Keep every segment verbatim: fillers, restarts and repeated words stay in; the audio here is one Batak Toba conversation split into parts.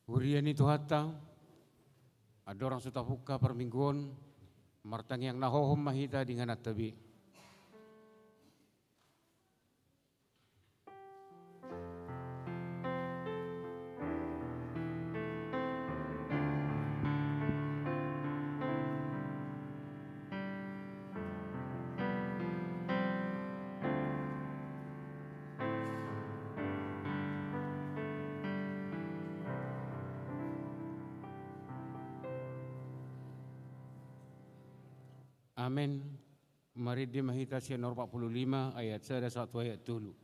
Huria ni Tuhanta, andorang so tapungka parmingguon, martangiang na hohom ma hita di ingananta be. Amen. Marende ma hita sian nomor opat puluh lima ayat sada sahat tu ayat tolu.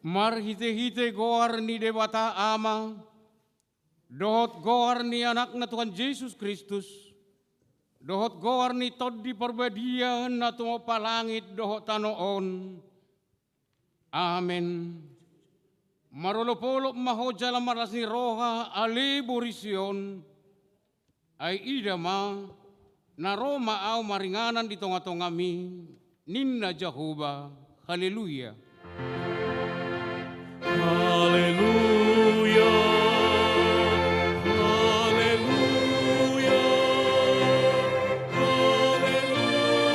Marhitehite goar ni Debata Ama, dohot goar ni Anakna Tuhan Jesus Kristus, dohot goar ni Tondi Parbadia na tumompa langit dohot tano on. Amen. Marolopolop ma ho jala marlas ni roha, ale boru Sion. Ai ida ma, na ro ma ahu maringanan di tongatongami, ninna Jahowa. Haleluya. Haleluya. Haleluya. Haleluya.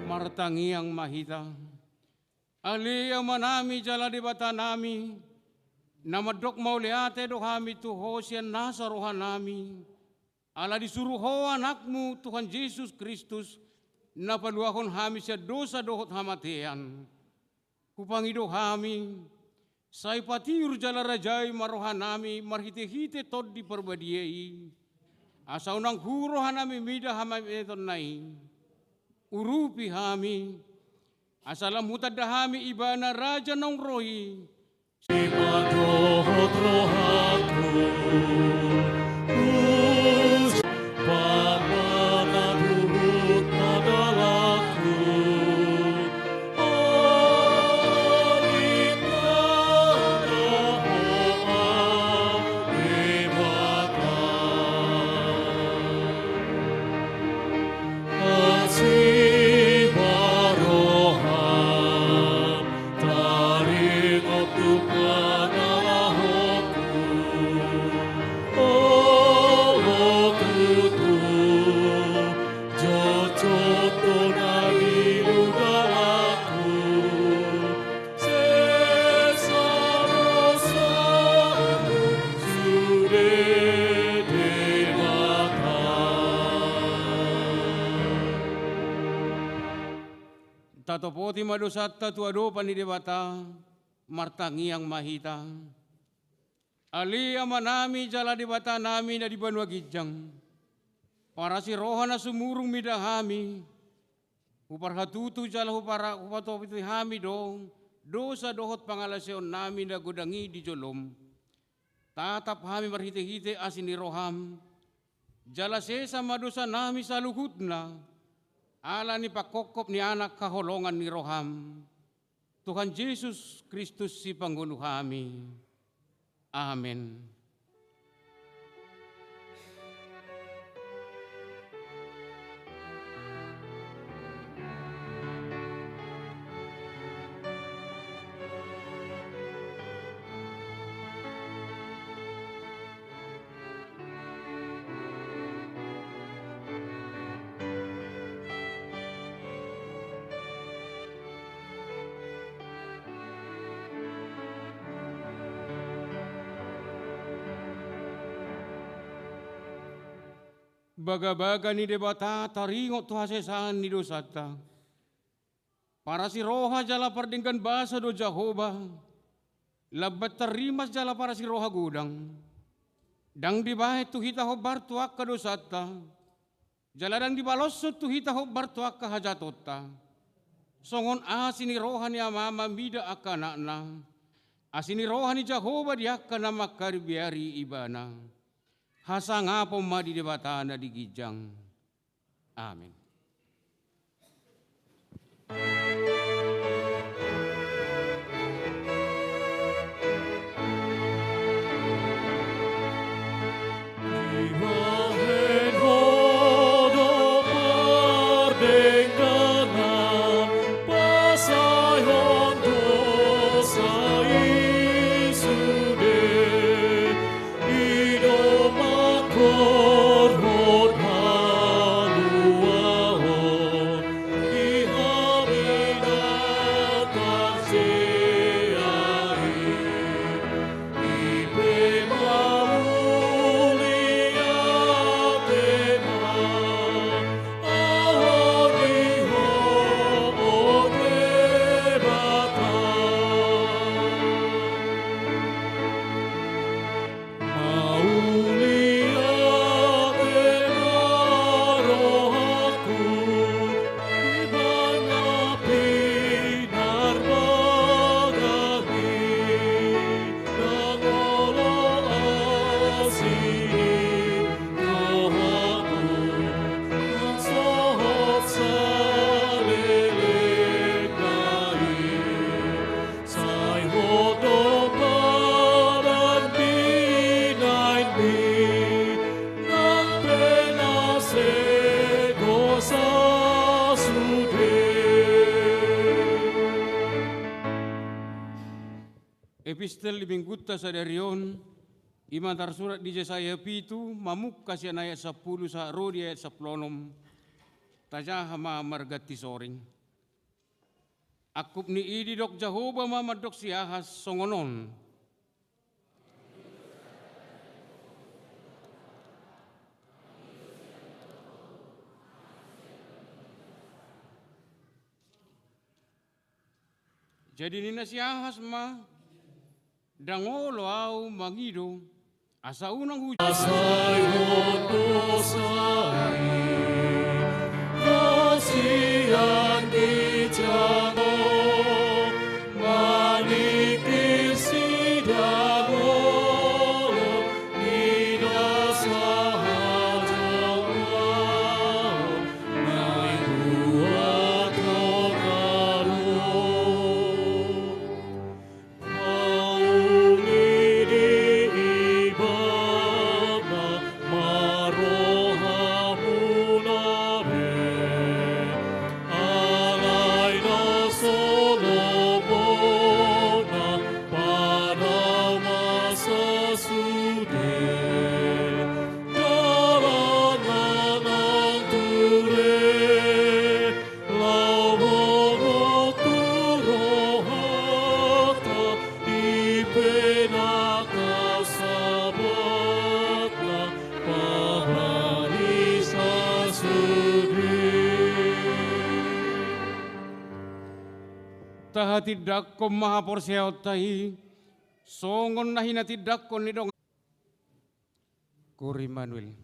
Martangiang ma hita. Ale Amanami jala Debatanami, na mandok mauliate do hami tu Ho sian nasa rohanami, ala disuru Ho Anakmu Tuhan Jesus Kristus, na paluahon hami sian dosa dohot hamatean. Hupangido hami, sai patiur jala rajai ma rohanami marhitehite Tondi Parbadia i, asa unang hu rohanami mida hamametonna i. Urupi hami, asa lam hutanda hami Ibana Raja naung ro i. Ima dohot rohangku, uja pamana duhut padalangku, alinta da Ho Debata. Asi ma roham, taringot tu pangalahonku. Olo tutu, jotjot do na nilu dalangku. Sesa dosaku sude Debata. Tatopoti ma dosanta tu adopan ni Debata, Martangiang ma hita. Ale Amanami jala Debatanami na di banua ginjang, parasi roha na sumurung mida hami, huparhatutu jala hupara-, hupatopoti hami do dosa dohot pangalaosion nami na godang i di jolom. Tatap hami marhite-hite asi ni roham, jala sesa ma dosa nami saluhutna, ala ni pangkophop ni Anak haholongan ni roham, Tuhan Jesus Kristus Sipanggoluhami. Amen. Bagabaga ni Debata taringot tu hasesaan ni dosanta. Parasi roha jala pardenggan basa do Jahowa, lambat tarrimas jala parasi roha godang. Ndang dibahen tu hita hombar tu angka dosanta, jala ndang dibaloshon tu hita hombar tu angka hajahatonta. Songon asi ni roha ni amama mida angka anakna, asi ni roha ni Jahowa di angka na mangkabiari ibana. Hasangapon ma di Debata na di ginjang. Amen. Dibahen Ho do pardengganan, pasaehon dosa i sude. I do mangkorhon haluaon di hami na tarjea i. I pe mauliate ma. Epistel di minggunta sadari on, i ma tarsurat di Jesaya pitu, mamungka sian ayat sampulu sahat ro di ayat sampulu onom. Tajaha ma marganti soring. Angkup ni i didok Jahowa ma mandok si Ahas songon on. Jadi ninna si Ahas ma, ndang olo ahu mangido, asa unang hu- Asa i dosa i, sian ginjang on, maningkir sidang holong ni dosa hajolmaon, na hubuat on. Pauli di ibana ma rohamuna be, alai na Hatindanghon ma haporseaonta i, songon na hinatindangkon ni dongan. Kur Immanuel.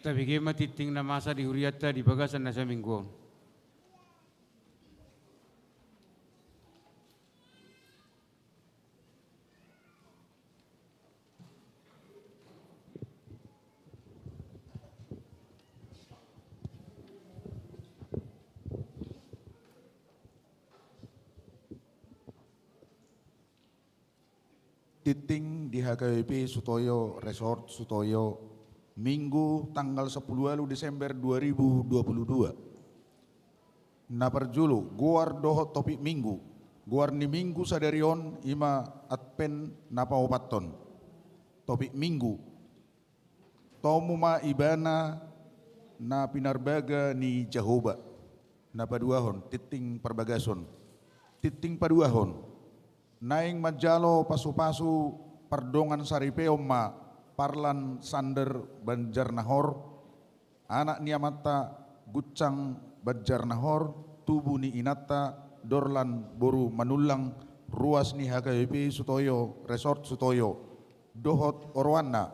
Tabege ma tingting na masa di hurianta di bagasan na saminggu on. Tingting di H K B P Sutoyo Resort Sutoyo, Minggu tanggal sampulu ualu Desember dua ribu dua puluh dua. Na parjolo, goar dohot topik Minggu. Goar ni Minggu sadari on i ma Advent na paopathon. Topik Minggu: Tomu ma Ibana na pinarbaga ni Jahowa. Na paduahon, tingting parbagason. Tingting paduahon. Naeng manjalo pasupasu pardongan saripeon ma Parlan Sander Banjarnahor, anak ni amanta Guncang Banjarnahor, tubu ni inanta Dorlan boru Manullang, ruas ni H K B P Sutoyo, Resort Sutoyo, dohot oroanna,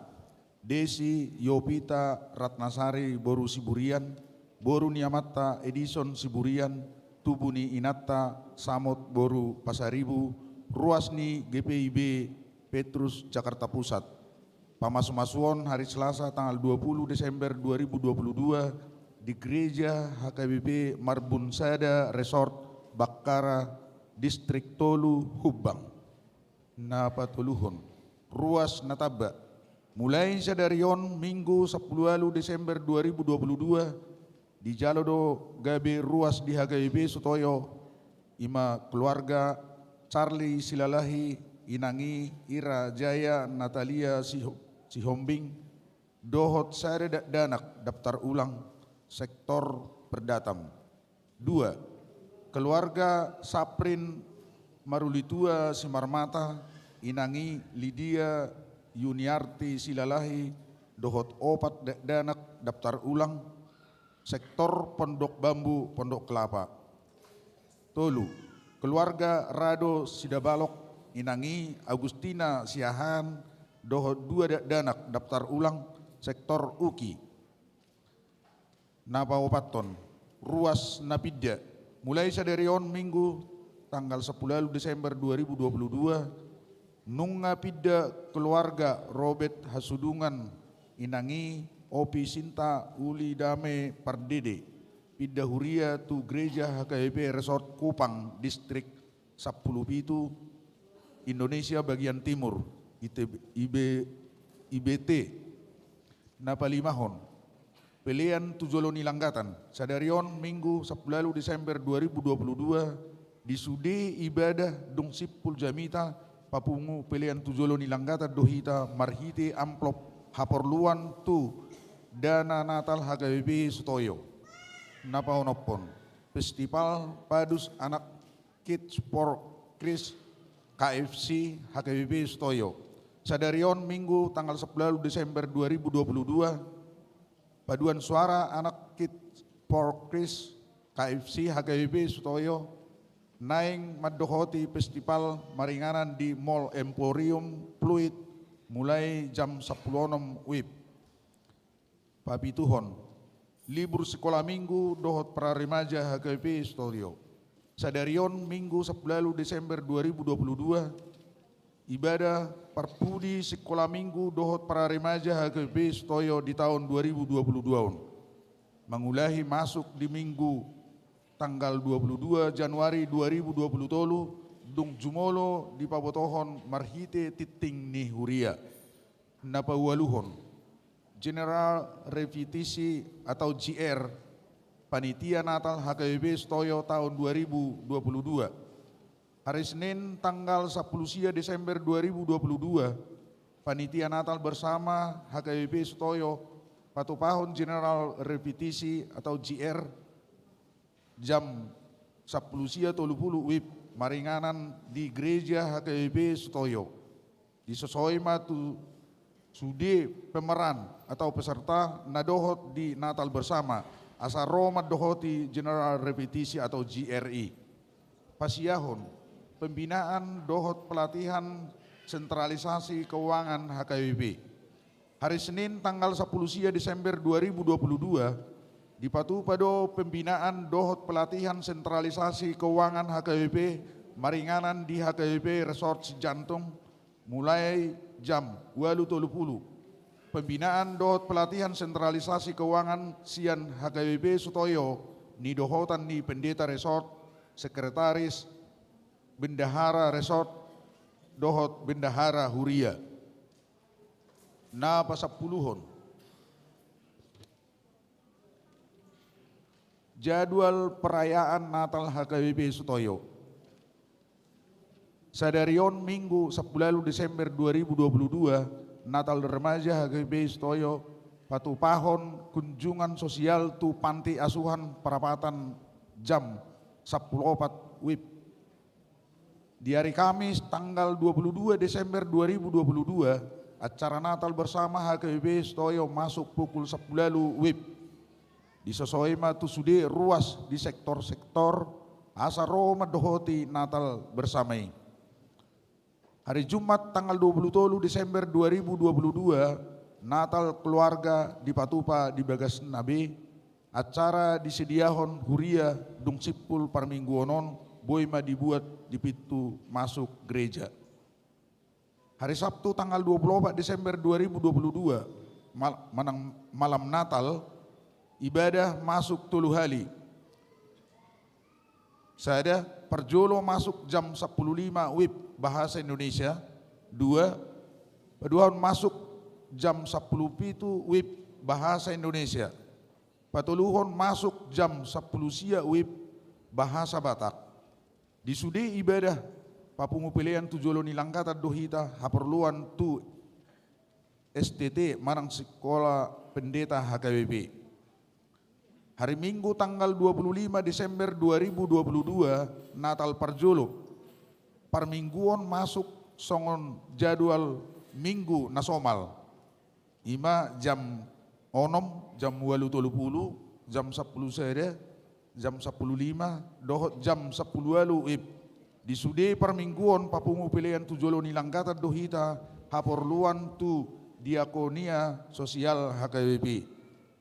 Desi Yovita Ratnasari boru Siburian, boru ni amanta Edison Siburian, tubu ni inanta Samot boru Pasaribu, ruas ni G P I B Petrus Jakarta Pusat. Pamasumasuon hari Selasa tanggal dua puluh Desember dua ribu dua puluh dua di Gereja H K B P Marbun Sada Resort Bakkara, Distrik Tolu, Humbang. Na patoluhon, ruas na tamba. Mulai sadari on Minggu sampulu ualu Desember dua ribu dua puluh dua, dijalo do gabe ruas di H K B P Sutoyo, i ma keluarga Charlie Silalahi, inang i Ira Jaya Natalia Siho-, Sihombing, dohot sada dakdanak daftar ulang sektor Perdatam. Dua, keluarga Saprin Marulitua Simarmata, inang i Lidia Yuniarti Silalahi, dohot opat dakdanak daftar ulang sektor Pondok Bambu, Pondok Kelapa. Tolu, keluarga Rado Sidabalok, inang i Agustina Siahaan, dohot dua dakdanak daftar ulang sektor Uki. Na paopathon, ruas na pinda. Mulai sadari on Minggu tanggal sampulu ualu Desember dua ribu dua puluh dua, nunga pinda keluarga Robert Hasudungan, inang i Opi Sinta Uli Dame Pardede, pinda huria tu Gereja H K B P Resort Kupang, Distrik sampulu pitu, Indonesia bagian timur, I T B, I B, I B T. Na palimahon, pelean tu jolo ni langgatan. Sadari on Minggu sampulu ualu Desember dua ribu dua puluh dua, di sude ibadah dung simpul jamita, papungu pelean tu jolo ni langgatan do hita marhite amplop haporluan tu dana Natal H K B P Sutoyo. Na paonomhon, Festival Padus Anak Kids for Christ K F C H K B P Sutoyo. Sadari on Minggu tanggal sampulu ualu Desember dua ribu dua puluh dua, paduan suara anak Kids for Christ K F C H K B P Sutoyo naeng mandohoti festival maringanan di Mall Emporium Pluit mulai jam sampulu onom wib. Papituhon, libur sikola Minggu dohot pararemaja H K B P Sutoyo. Sadari on Minggu sampulu ualu Desember dua ribu dua puluh dua, ibadah parpudi sikola Minggu dohot pararemaja H K B P Sutoyo di taon dua ribu dua puluh dua on, mangulahi masuk di Minggu tanggal dua puluh dua Januari dua ribu dua puluh tolu, dung jumolo dipabotohon marhite tingting ni huria. Na paualuhon, General Repetisi atau G R, Panitia Natal H K B P Sutoyo taon dua ribu dua puluh dua. Hari Senin tanggal sampulu sia Desember dua ribu dua puluh dua, Panitia Natal Bersama H K B P Sutoyo patupahon General Repetisi atau G R jam sampulu sia tolu pulu wib maringanan di Gereja H K B P Sutoyo. Disosoi ma tu sude pemeran atau peserta na dohot di Natal Bersama, asa ro mandohoti General Repetisi atau G R I. Pasiahon, pembinaan dohot pelatihan sentralisasi keuangan H K B P. Hari Senin tanggal sampulu sia Desember dua ribu dua puluh dua, dipatupa do pembinaan dohot pelatihan sentralisasi keuangan H K B P maringanan di H K B P Resort Sijantung, mulai jam ualu tolu pulu. Pembinaan dohot pelatihan sentralisasi keuangan sian H K B P Sutoyo, nidohotan ni Pendeta Resort, Sekretaris, Bendahara Resort, dohot Bendahara Huria. Na pasampuluhon, jadwal perayaan Natal H K B P Sutoyo. Sadari on Minggu sampulu ualu Desember dua ribu dua puluh dua, Natal Remaja H K B P Sutoyo patupahon kunjungan sosial tu Panti Asuhan Perapatan jam sampulu opat wib. Di hari Kamis tanggal dua puluh dua Desember dua ribu dua puluh dua, acara Natal bersama H K B P Sutoyo masuk pukul sampulu ualu wib. Disosoi ma tu sude ruas di sektor-sektor asa ro mandohoti Natal bersama i. Hari Jumat tanggal dua puluh tolu Desember dua ribu dua puluh dua, Natal keluarga dipatupa di bagasna be, acara disediahon huria dung simpul parmingguon on boi ma dibuat di pintu masuk gereja. Hari Sabtu tanggal dua puluh opat Desember dua ribu dua puluh dua, mal-, manang malam Natal, ibadah masuk tolu hali. Sada, parjolo masuk jam sampulu lima wib bahasa Indonesia. Dua, paduahon masuk jam sampulu pitu wib bahasa Indonesia. Patoluhon masuk jam sampulu sia wib bahasa Batak. Di sude ibadah papungu pelean tu jolo ni langgatan do hita haporluan tu S T T manang Sikola Pendeta H K B P. Hari Minggu tanggal dua puluh lima Desember dua ribu dua puluh dua, Natal parjolo. Parmingguon masuk songon jadwal minggu na somal. Ima jam onom, jam ualu tolu pulu, jam sampulu sada, jam sampulu lima, dohot jam sampulu ualu wib. Di sude parmingguon papungu pelean tu jolo ni langgatan do hita haporluan tu diakonia sosial H K B P.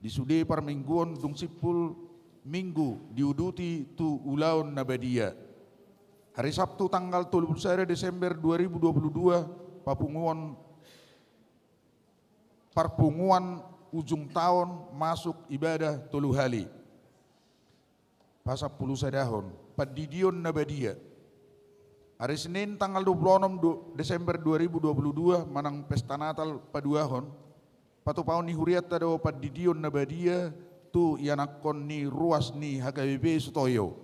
Di sude parmingguon dung simpul minggu diuduti tu ulaon na badia. Hari Sabtu tanggal tolu pulu sada Desember dua ribu dua puluh dua, papunguon, parpunguan ujung taon masuk ibadah tolu hali. Pasampulu sadahon, pandidion na badia. Hari Senin tanggal dua puluh onom du-, Desember dua ribu dua puluh dua, manang pesta Natal paduahon, patupaon ni hurianta do pandidion na badia tu ianakhon ni ruas ni H K B P Sutoyo.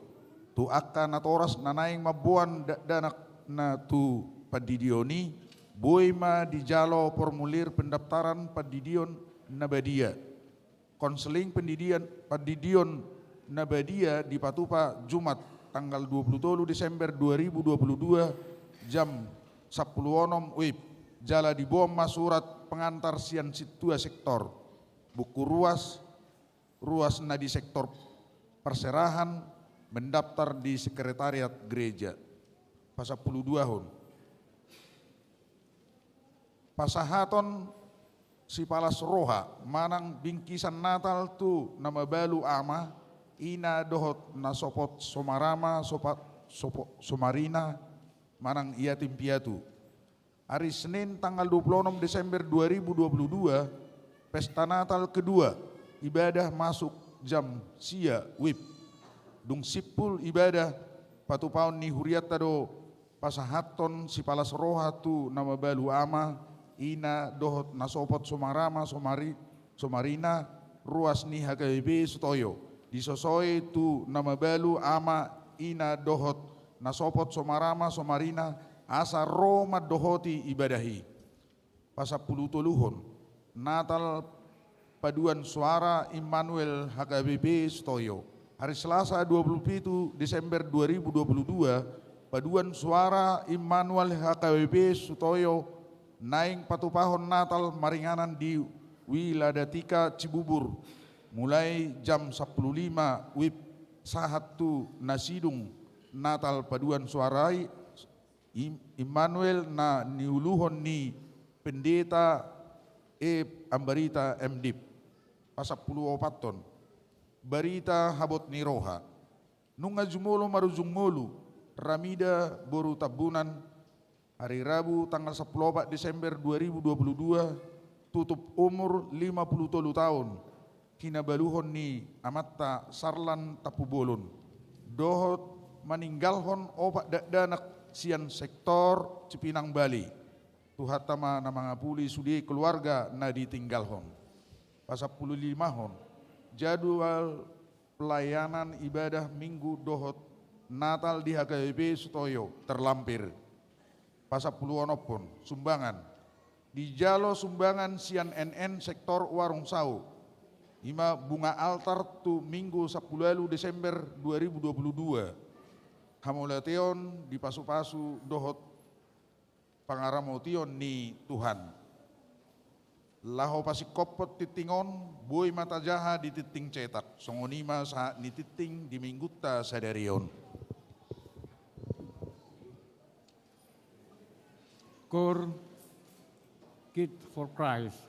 Tu angka natoras na naeng mamboan dakdanakna tu pandidion i, boi ma dijalo formulir pendaftaran pandidion na badia. Konseling pendidian, pandidion na badia dipatupa Jumat tanggal dua puluh tolu Desember dua ribu dua puluh dua jam sampulu onom wib, jala diboan ma surat pengantar sian sintua sektor, buku ruas, ruas na di sektor parserahan, mendaftar di sekretariat gereja. Pasampulu duahon. Pasahaton sipalas roha manang bingkisan Natal tu na mabalu ama, ina dohot na sopot somarama, sopa-, sopo-, somarina manang yatim piatu. Hari Senin tanggal dua puluh onom Desember dua ribu dua puluh dua, pesta Natal kedua, ibadah masuk jam sia wib. Dung simpul ibadah, patupaon ni hurianta do pasahathon sipalas roha tu na mabalu ama, ina dohot na sopot somarama, somari-, somarina, ruas ni H K B P Sutoyo. Disosoi tu na mabalu ama, ina dohot na sopot somarama, somarina, asa ro mandohoti ibadah i. Pasampulu toluhon, Natal paduan suara Immanuel H K B P Sutoyo. Hari Selasa dua puluh pitu Desember dua ribu dua puluh dua, paduan suara Immanuel H K B P Sutoyo naeng patupahon Natal maringanan di Wiladatika Cibubur, mulai jam sampulu lima wib sahat tu na sidung Natal paduan suara i, Im-, Immanuel na niuluhon ni Pendeta E Ambarita M Div. Pasampulu opathon, barita habot ni roha. Nunga jumolo marujung ngolu, Ramida boru Tambunan, hari Rabu tanggal sampulu opat Desember dua ribu dua puluh dua, tutup umur lima pulu tolu taon, hinabaluhon ni amanta Sarlan Tampubolon. Dohot maninggalhon opat dakdanak sian sektor Cipinang Bali. Tuhanta ma na mangapuli sude keluarga na ditinggalhon. Pasampulu limahon, jadwal pelayanan ibadah Minggu dohot Natal di H K B P Sutoyo terlampir. Pasampulu onomhon, sumbangan. Dijalo sumbangan sian N N sektor Warung Sau. I ma bunga altar tu Minggu sampulu ualu Desember dua ribu dua puluh dua. Hamauliateon di pasu-pasu dohot pangaramotion ni Tuhan. Laho pasingkophon tingting on, boi ma tajaha di tingting cetak, songon i ma sahat ni tingting di Minggunta sadari on. Koor Kids for Christ.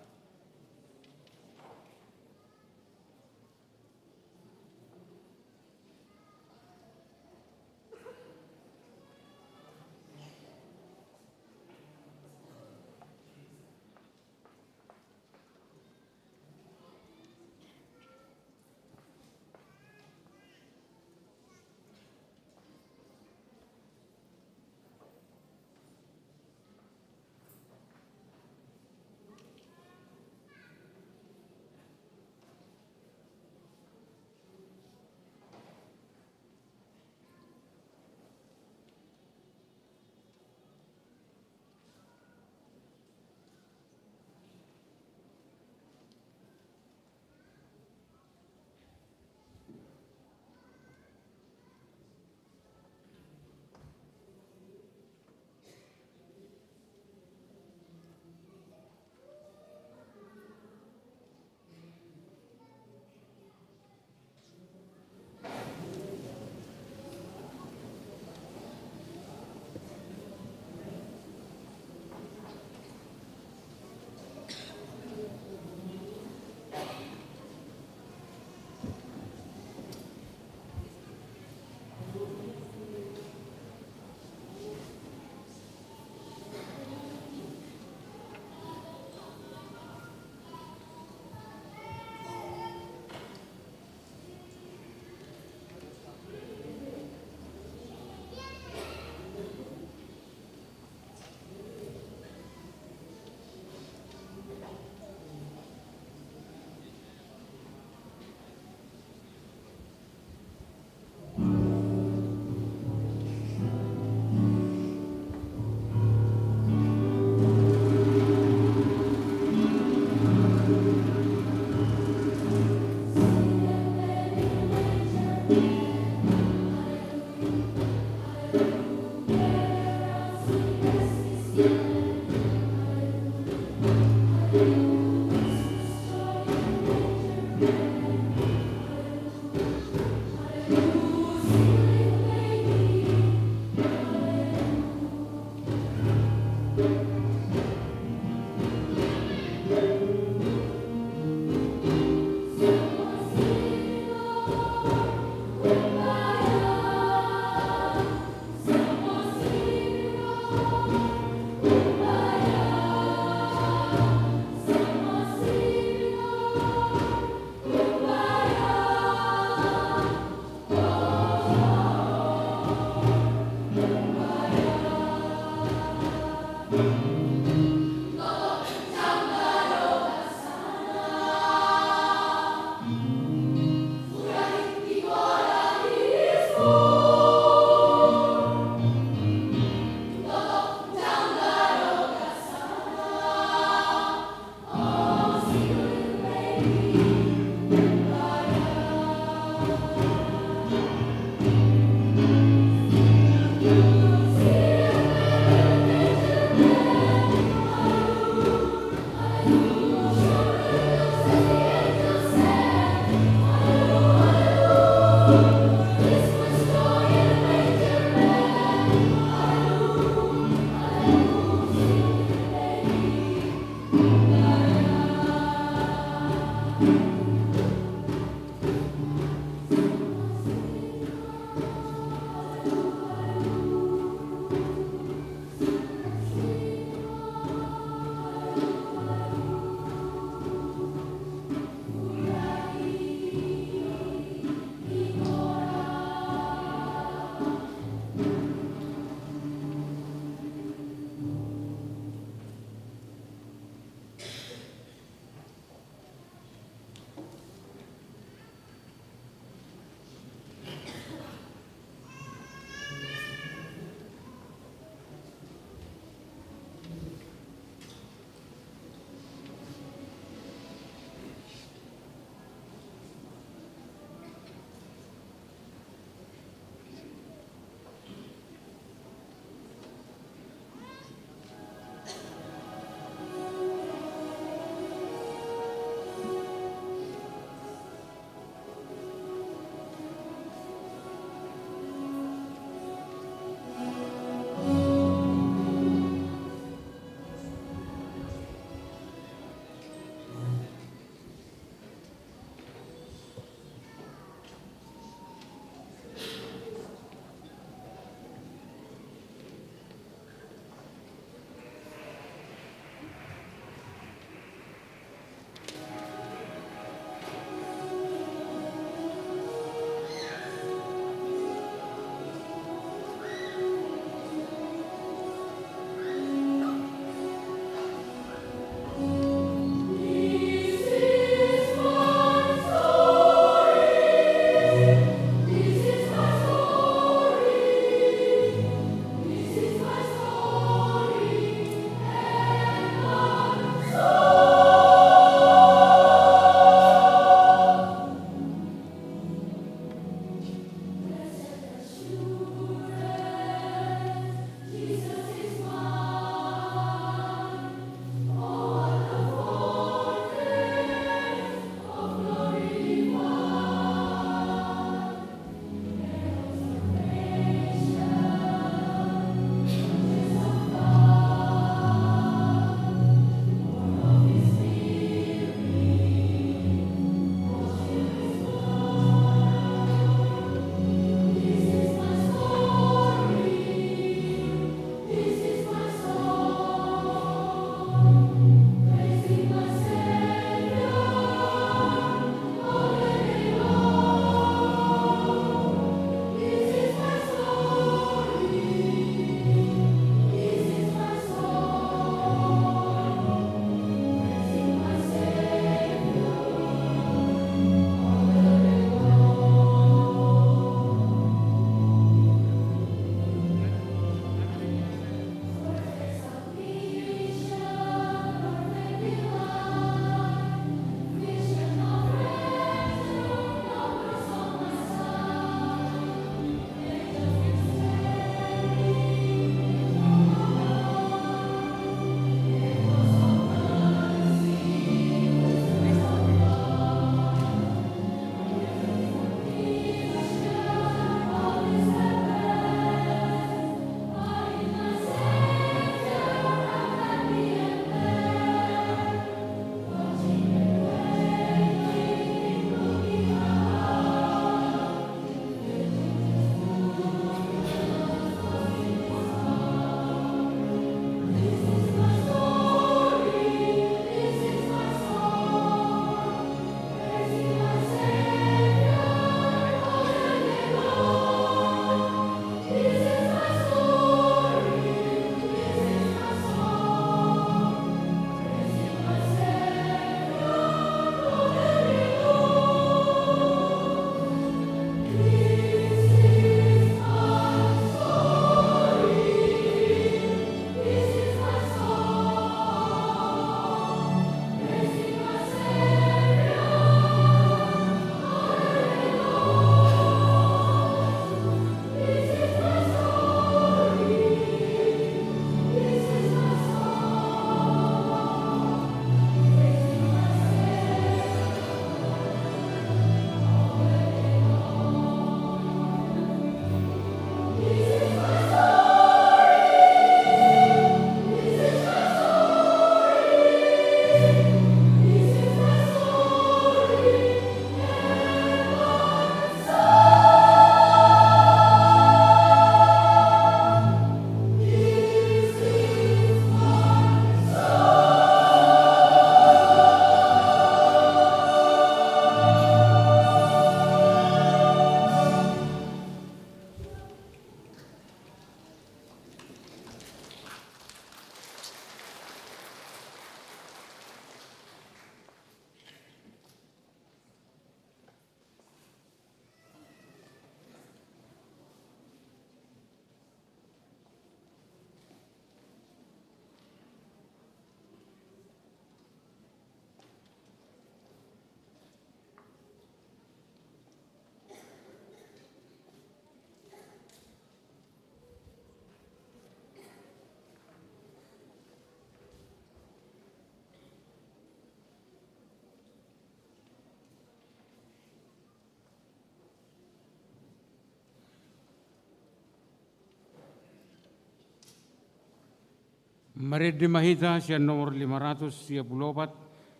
Marende ma hita sian nomor lima ratus sia pulu opat,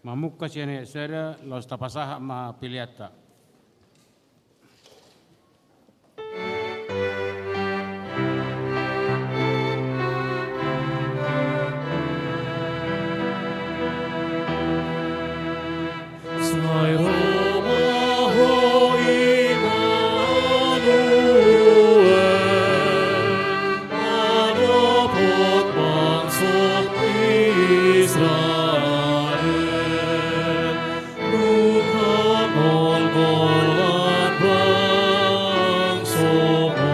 mamungka sian ayat sada, laos tapasahat ma peleanta. Sai ro ma Ho Immanuel, manopot bangso Israel, nunga molmol bangso Ho.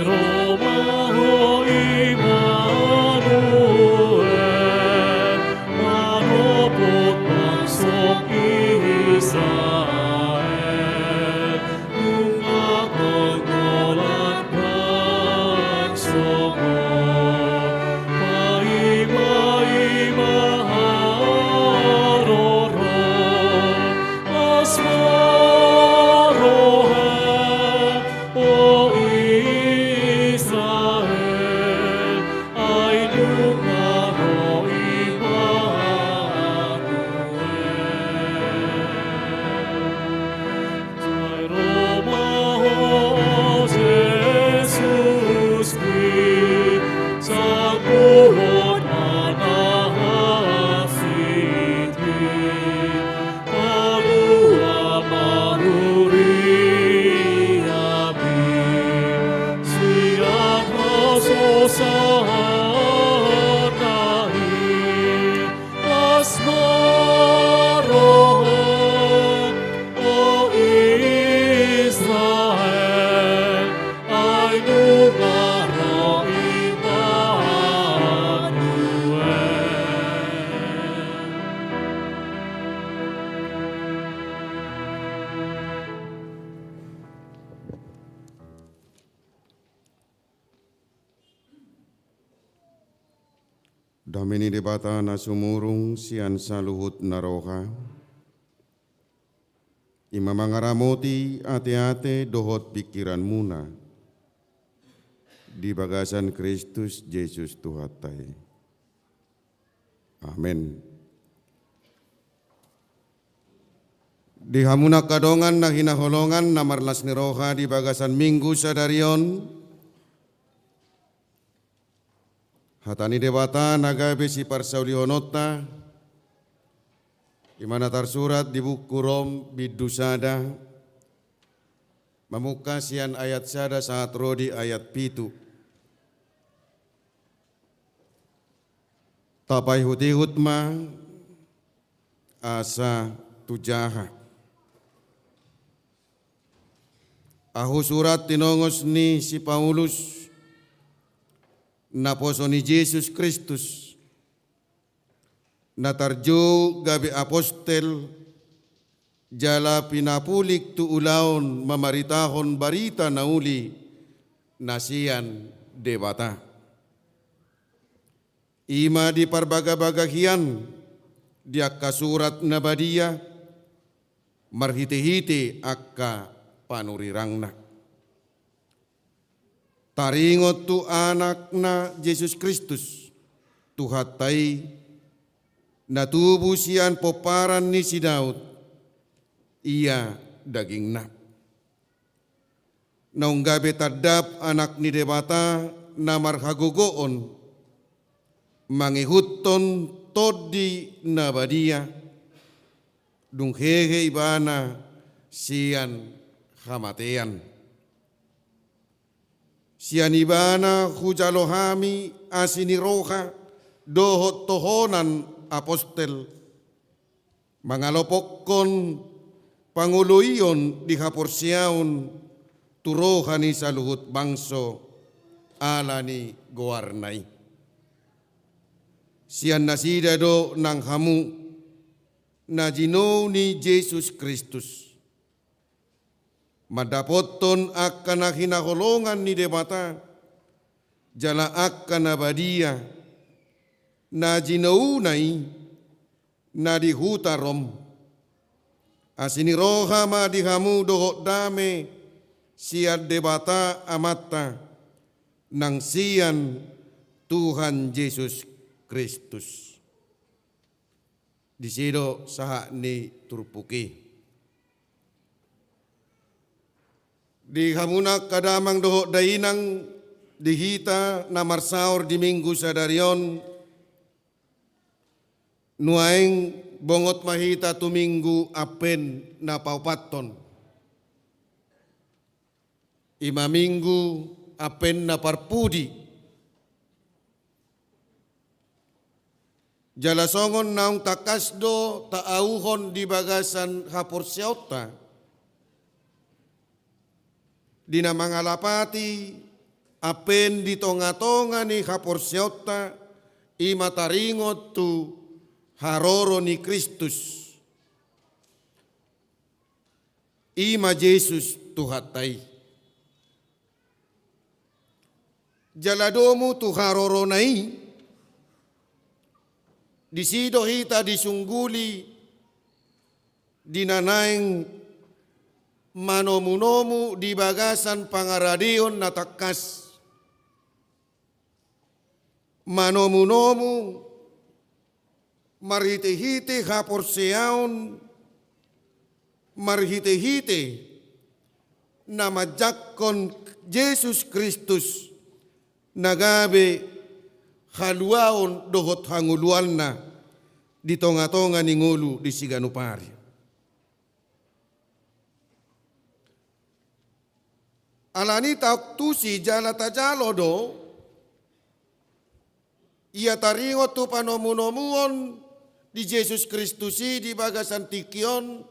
Ro ma ho Immanuel, manopot bangso Israel, nunga tondolan bangsomu. Paima-ima haroro, las ma roha, o Israel, ai nunga ro Immanuel. Sai ro ma ho Jesus, Kristus, sangkuhon na hasiti, palua ma huriami, sian hasusahanta i. Las ma roha, o Israel, ai nunga ro Immanuel. Dame ni Debata na sumurung sian saluhut na roha, i ma mangaramoti ateate dohot pingkiranmuna di bagasan Kristus Jesus Tuhanta i. Amen. Di hamu na angka dongan na hinaholongan na marlas ni roha di bagasan Minggu sadari on, hata ni Debata na gabe siparsaulihononta, i ma na tarsurat di buku Rom bindu sada, mamungka sian ayat sada sahat ro di ayat pitu. Tapaihutihut ma asa tu jaha. Ahu surat tinongos ni si Paulus, naposo ni Jesus Kristus, na tarjou gabe apostel jala pinapulik tu ulaon mamaritahon barita na uli na sian Debata. I ma diparbagabaga hian di angka surat na badia, marhitehite angka panurirangna. Taringot tu Anakna Jesus Kristus, Tuhanta i, na tubu sian pomparan ni si Daud, ia dagingna. Naung gabe tandap Anak ni Debata na marhagogoon, mangihuthon Tondi na Badia, dung hehe Ibana sian hamatean. Sian Ibana hujalo hami asi ni roha dohot tohonan apostel, mangalopokkon pangoloion di haporseaon tu roha ni saluhut bangso ala ni goarna i. Sian nasida do nang hamu na jinou ni Jesus Kristus, mandapothon angka na hinaholongan ni Debata, jala angka na badia, na jinouna i, na di huta Rom. Asi ni roha ma di hamu dohot dame sian Debata Amanta, nang sian Tuhan Jesus Kristus. Disi do sahat ni turpuk i. Di hamu na angka damang dohot dainang, di hita na marsaor di Minggu sadari on, nuaeng bongot ma hita tu Minggu Advent na paopathon. I ma Minggu Advent na parpudi. Jala songon naung tangkas do taauhon di bagasan haporseaonta, di na mangalapati Ampen di tongatonga ni haporseaonta, i ma taringot tu haroro ni Kristus, i ma Jesus Tuhanta i. Jala domu tu harorona i, disi do hita disungguli di na naeng manomunomu di bagasan pangaradeon na tangkas. Manomunomu marhitehite haporseaon, marhitehite na manjangkon Jesus Kristus, na gabe haluaon dohot hangoluanna di tongatonga ni ngolu di siganup ari. Alani taontusi jala tajalo do, ia taringot tu panomunomuon di Jesus Kristus i di bagasan tingki on,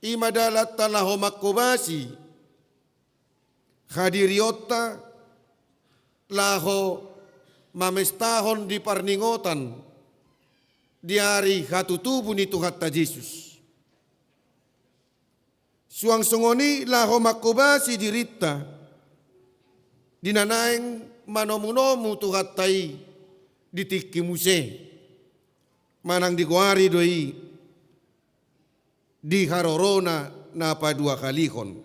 i ma dalanta laho manghobasi hadirionta laho mamestahon di parningotan di ari hatutubu ni Tuhanta Jesus. Suang songon i laho manghobasi dirinta di na naeng manomunomu Tuhanta i di tingki muse, manang digoari do i di harorona na paduahalihon.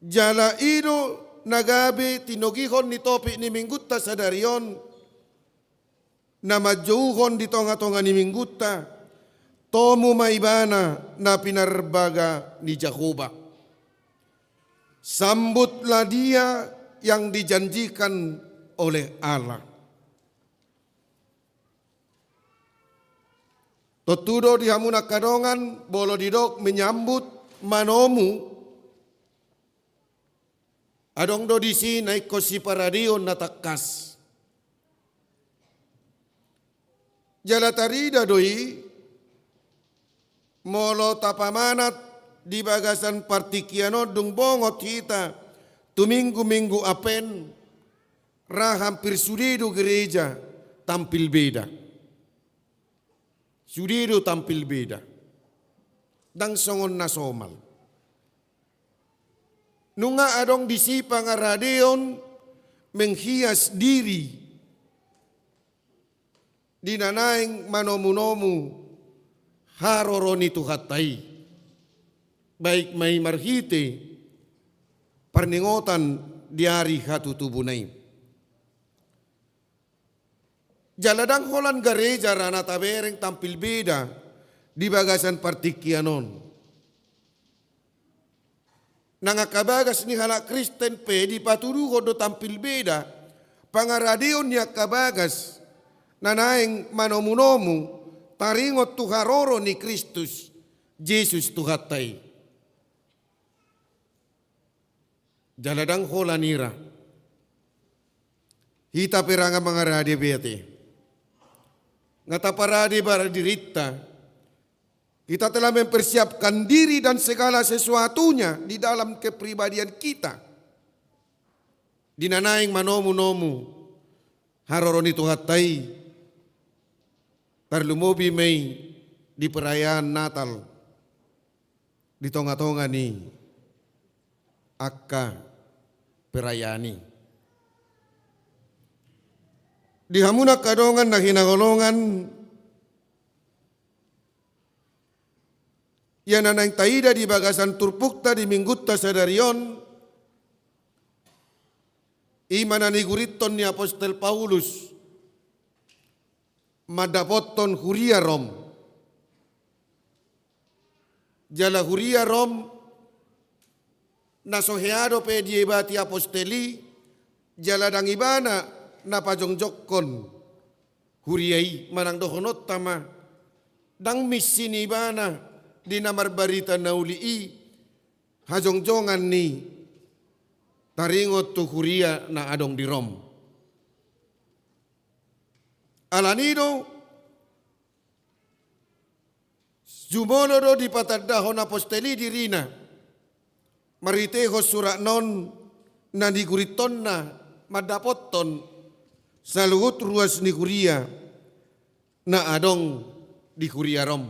Jala i do na gabe tinogihon ni topik ni Minggunta sadari on, na manjouhon di tongatonga ni Minggunta, tomu ma Ibana na pinarbaga ni Jahowa. Sambutlah Dia yang dijanjikan oleh Allah. Tontu do di hamu angka dongan, molo didok menyambut, manomu, adong do disi na ingkon siparadeon na tangkas. Jala tarida do i, molo tapamanat di bagasan partingkian on, dung bongot hita tu Minggu-Minggu Advent, ra hampir sude do gereja tampil beda. Sude do tampil beda. Ndang songon na somal. Nunga adong disi pangaradeon menghias diri di na naeng manomunomu haroro ni Tuhanta i, baik ma i marhite parningotan di ari hatutubuna i. Jala ndang holan gareja ra na tabereng tampil beda di bagasan partingkian on. Nang angka bagas ni halak Kristen pe dipatuduhon do tampil beda pangaradeon ni angka bagas na naeng manomunomu taringot tu haroro ni Kristus Jesus Tuhanta i. Jala ndang holan i ra. Hita pe ra nga mangarade be ate. Nga taparade bara dirinta. Kita telah mempersiapkan diri dan segala sesuatunya di dalam kepribadian kita. Di na naeng manomunomu haroro ni Tuhanta i, tarlumobi ma i di perayaan Natal, di tongatonga ni angka perayaan i. Di hamu angka dongan na hinaholongan, ia na naeng taida di bagasan turpukta di Minggunta sadari on, i ma na nigurithon ni apostel Paulus mandapothon huria Rom. Jala huria Rom na so hea dope diebati apostel i, jala ndang ibana na pajongjongkon huria i, manang dohononta ma, ndang minsini ibana di na marbarita na uli i hajongjongan ni taringot tu huria na adong di Rom. Alani do, jumolo do dipatandahon apostel i dirina. marhitehon suratna on na nigurithonna mandapothon saluhut ruas ni huria na adong di huria Rom.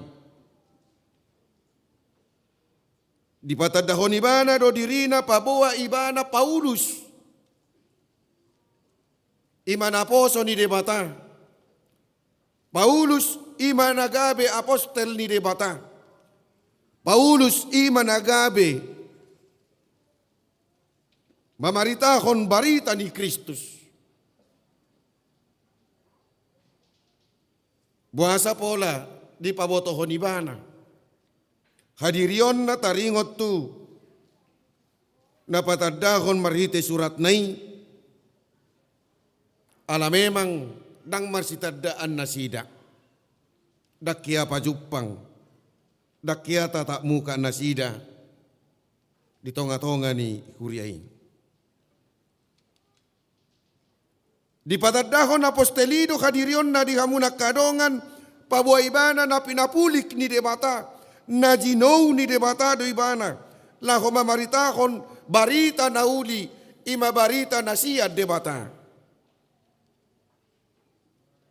Dipatandahon ibana do dirina paboa ibana Paulus, i ma naposo ni Debata. Paulus i ma na gabe apostel ni Debata. Paulus i ma na gabe mamaritahon barita ni Kristus. Boasa pola dipabotohon ibana hadirionna taringot tu na patandahon marhite suratna i? Ala memang ndang marsitandaan nasida, ndang hea pajumpang, ndang hea tatap muka nasida di tonga-tonga ni huria i. Dipatandahon apostel i do hadirionna di hamu na angka dongan, paboa ibana na pinapulik ni Debata, na jinou ni Debata do ibana, laho mamaritahon barita na uli, i ma barita na sian Debata.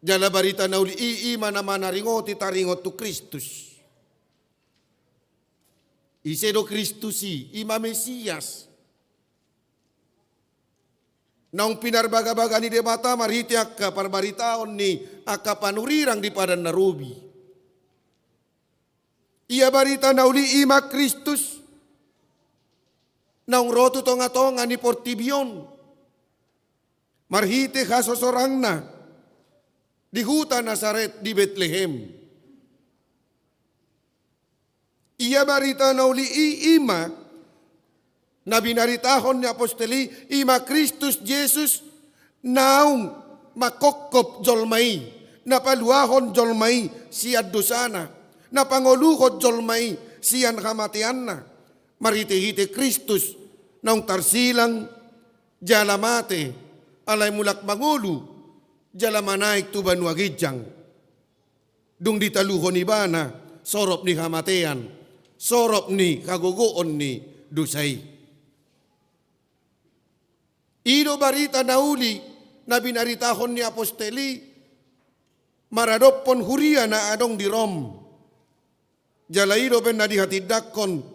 Jala barita na uli i, i ma na manaringoti taringot tu Kristus. Ise do Kristus i? I ma Mesias. Naung pinarbagabaga ni Debata marhite angka parbaritaon ni angka panurirang di Padan na Robi. Ia barita na uli i ma Kristus naung ro tu tonga-tonga ni portibi on marhite hasosorangna di huta Nasaret di Betlehem. Ia barita na uli i, i ma na binaritahon ni apostel i, i ma Kristus Jesus naung mangkophop jolma i, na paluahon jolma i sian dosana, na pangoluhon jolma i sian hamateanna, marhite-hite Kristus naung tarsilang jala mate, alai mulak mangolu jala manaek tu banua ginjang. Dung ditaluhon ibana sorop ni hamatean, sorop ni hagogoon ni dosa i. I do barita na uli na binaritahon ni apostel i maradophon huria na adong di Rom. Jala i dope na dihatindangkon,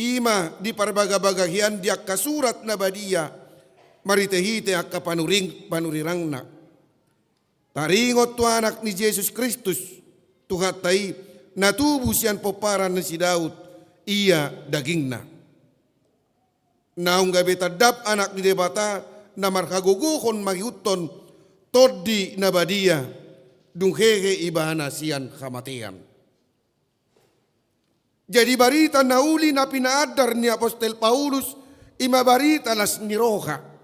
i ma diparbagabaga hian di angka surat na badia marhite-hite angka panuring-, panurirangna. Taringot tu Anak ni Jesus Kristus, Tuhanta i, na tubu sian pomparan ni si Daud, ia dagingna. Naung gabe tandap Anak ni Debata na marhagogohon mangihuthon Tondi na Badia, dung hehe ibana sian hamatean. Jadi barita na uli na pinaandar ni apostel Paulus, i ma barita las ni roha.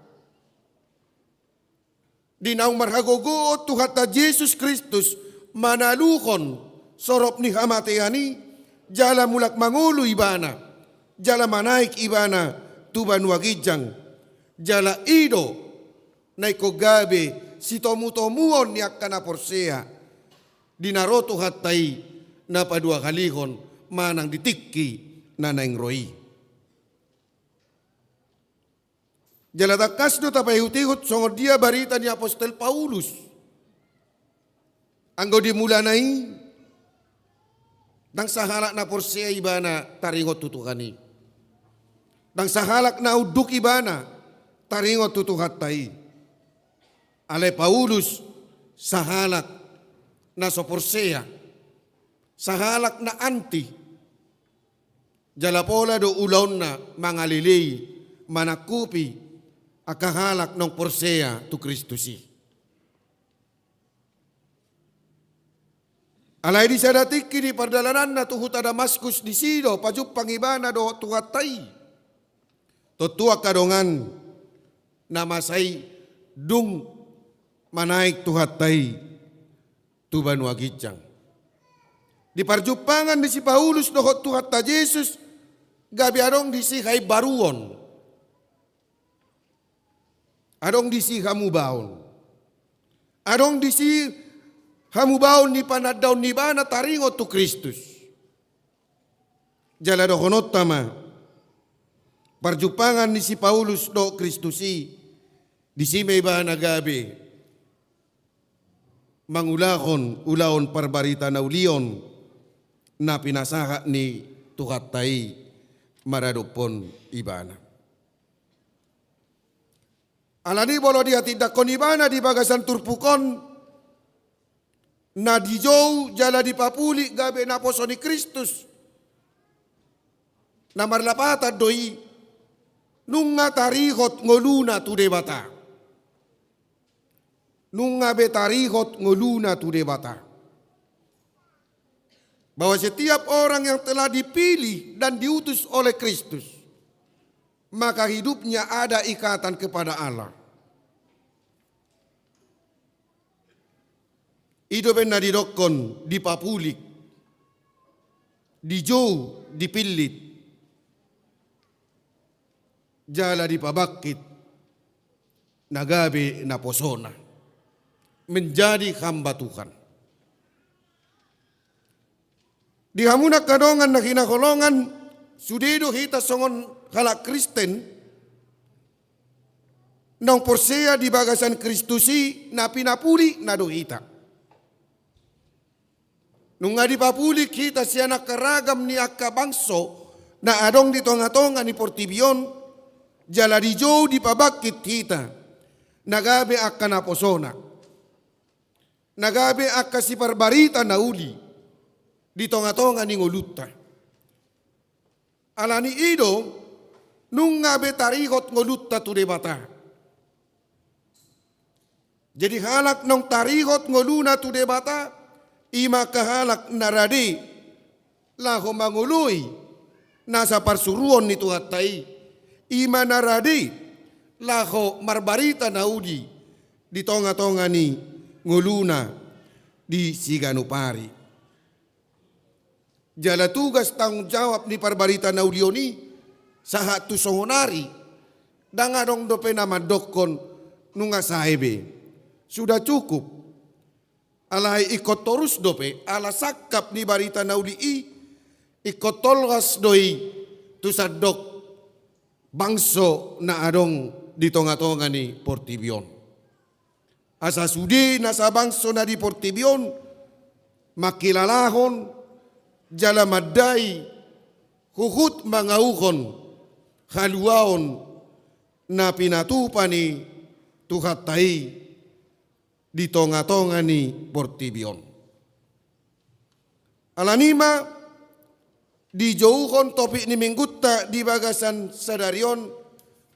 Di naung marhagogoon Tuhanta Jesus Kristus manaluhon sorop ni hamatean i, jala mulak mangolu ibana, jala manaek ibana tu banua ginjang, jala i do na ingkon gabe sitomutomuon ni angka na porsea di na ro Tuhanta i na paduahalihon manang di tingki na naeng ro i. Jala tangkas do tapaihutihut songon dia barita ni apostel Paulus. Anggo di mulana i, ndang sahalak na porsea ibana taringot tu Tuhan i. Ndang sahalak na unduk ibana taringot tu Tuhanta i. Alai Paulus sahalak na so porsea, sahalak na anti. Jala pola do ulaonna mangalelei, manangkupi angka halak naung porsea tu Kristus i. Alai di sada tingki di pardalananna tu huta Damaskus, disi do pajumpang ibana dohot Tuhanta i. Tontu angka dongan, na masa i dung manaek Tuhanta i tu banua ginjang. Di parjumpangan ni si Paulus dohot Tuhanta Jesus, gabe adong disi haimbaruon. Adong disi hamubaon. Adong disi hamubaon ni panandaon ni ibana taringot tu Kristus. Jala dohononta ma, Parjumpangan ni si Paulus dohot Kristus i, disi ma ibana gabe mangulahon ulaon parbarita na uli on na pinasahat ni Tuhanta i maradophon ibana. Alani molo dihatindanghon ibana di bagasan turpuk on, na dijou jala dipapulik gabe naposo ni Kristus, na marlapatan do i, nunga tarihot ngoluna tu Debata. Nunga be tarihot ngoluna tu Debata. Bahwa setiap orang yang telah dipilih dan diutus oleh Kristus, maka hidupnya ada ikatan kepada Allah. I do umbahen na didokhon dipapulik, dijou, dipillit, jala dipabangkit na gabe naposona, menjadi hamba Tuhan. Di hamu angka dongan na hinaholongan, sude do hita songon halak Kristen, naung porsea di bagasan Kristus i, na pinapulikna do hita. Nunga dipapulik hita sian angka ragam ni angka bangso na adong di tongatonga ni portibi on, jala dijou dipabangkit hita na gabe angka naposona, na gabe angka siparbarita na uli di tongatonga ni ngolunta. Alani i do, nunga be tarihot ngolunta tu Debata. Jadi halak naung tarihot ngoluna tu Debata, i ma angka halak na rade laho mangoloi nasa parsuruon ni Tuhanta i, i ma na rade laho marbarita na uli di tongatonga ni ngoluna di siganup ari. Jala tugas tanggung jawab ni parbarita na uli on i sahat tu songon ari, ndang adong dope na mandokhon nunga sae be, sudah cukup. Alai ingkon torus dope, ala sangkap ni barita na uli i, ingkon tolhas do i tu sandok bangso na adong di tongatonga ni portibi on. Asa sude nasa bangso na di portibi on mangkilalahon jala mandai huhut mangauhon haluaon na pinatupa ni Tuhanta i di tongatonga ni portibi on. Alani i ma dijouhon topik ni minggunta di bagasan sadari on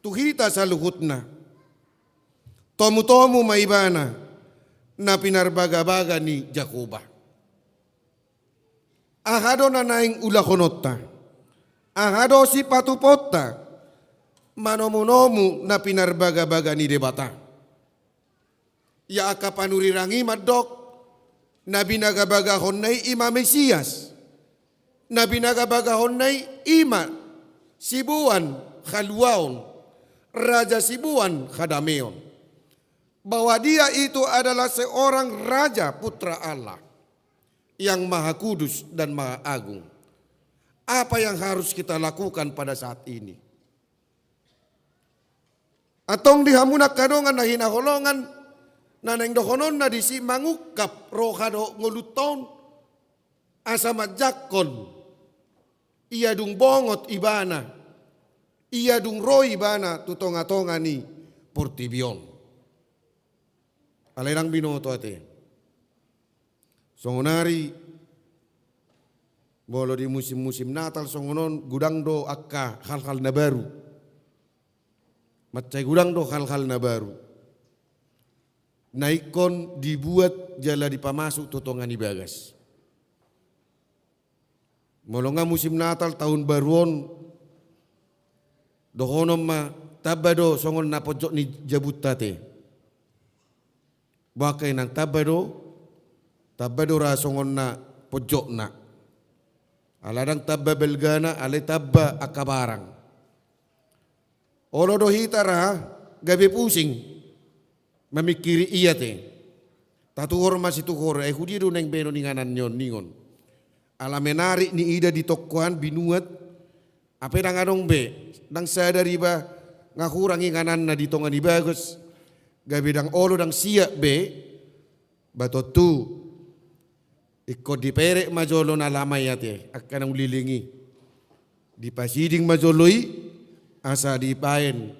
tu hita saluhutna. Tomutomu ma ibana na pinarbagabaga ni Jahowa. Aha do na naeng ulahononta? Aha do sipatupaonta manomunomu na pinarbagabaga ni Debata? Ia angka panurirang i mandok, na binagabagahonna i i ma Mesias. Na binagabagahonna i i ma siboan haluaon, raja siboan hadameon. Bahwa dia itu adalah seorang raja, putra Allah yang maha kudus dan maha agung. Apa yang harus kita lakukan pada saat ini? Antong di hamu angka dongan na hinaholongan, na naeng dohononna disi mangungkap roha dohot ngolunta on, asa manjangkon ia dung bongot ibana, ia dung ro ibana tu tongatonga ni portibi on. Alai ndang binoto ate. Songon ari, molo di musim-musim Natal songon on, godang do angka hal-hal na baru. Mansai godang do hal-hal na baru na ingkon dibuat jala dipamasuk tu tonga ni bagas. Molo nga musim Natal, taon baru on, dohonon ma, tamba do songon na ponjot ni jabunta ate. Boha angka inang, tamba do, tamba do ra songon na ponjotna. Ala ndang tamba balgana, alai tamba angka barang. Olo do hita ra gabe pusing mamingkiri i ate. Tatuhor ma situhor, ai hu dia do naeng baenon inganan ni on ningon. Ala menarik niida di toko an binuat, Hape ndang adong be, ndang sadar iba, nga hurang ingananna di tonga ni bagas, gabe ndang olo ndang siat be, ba tontu. Ingkon diperek ma jolo na lama i ate, angka naung leleng i. Dipasiding ma jolo i, asa dibaen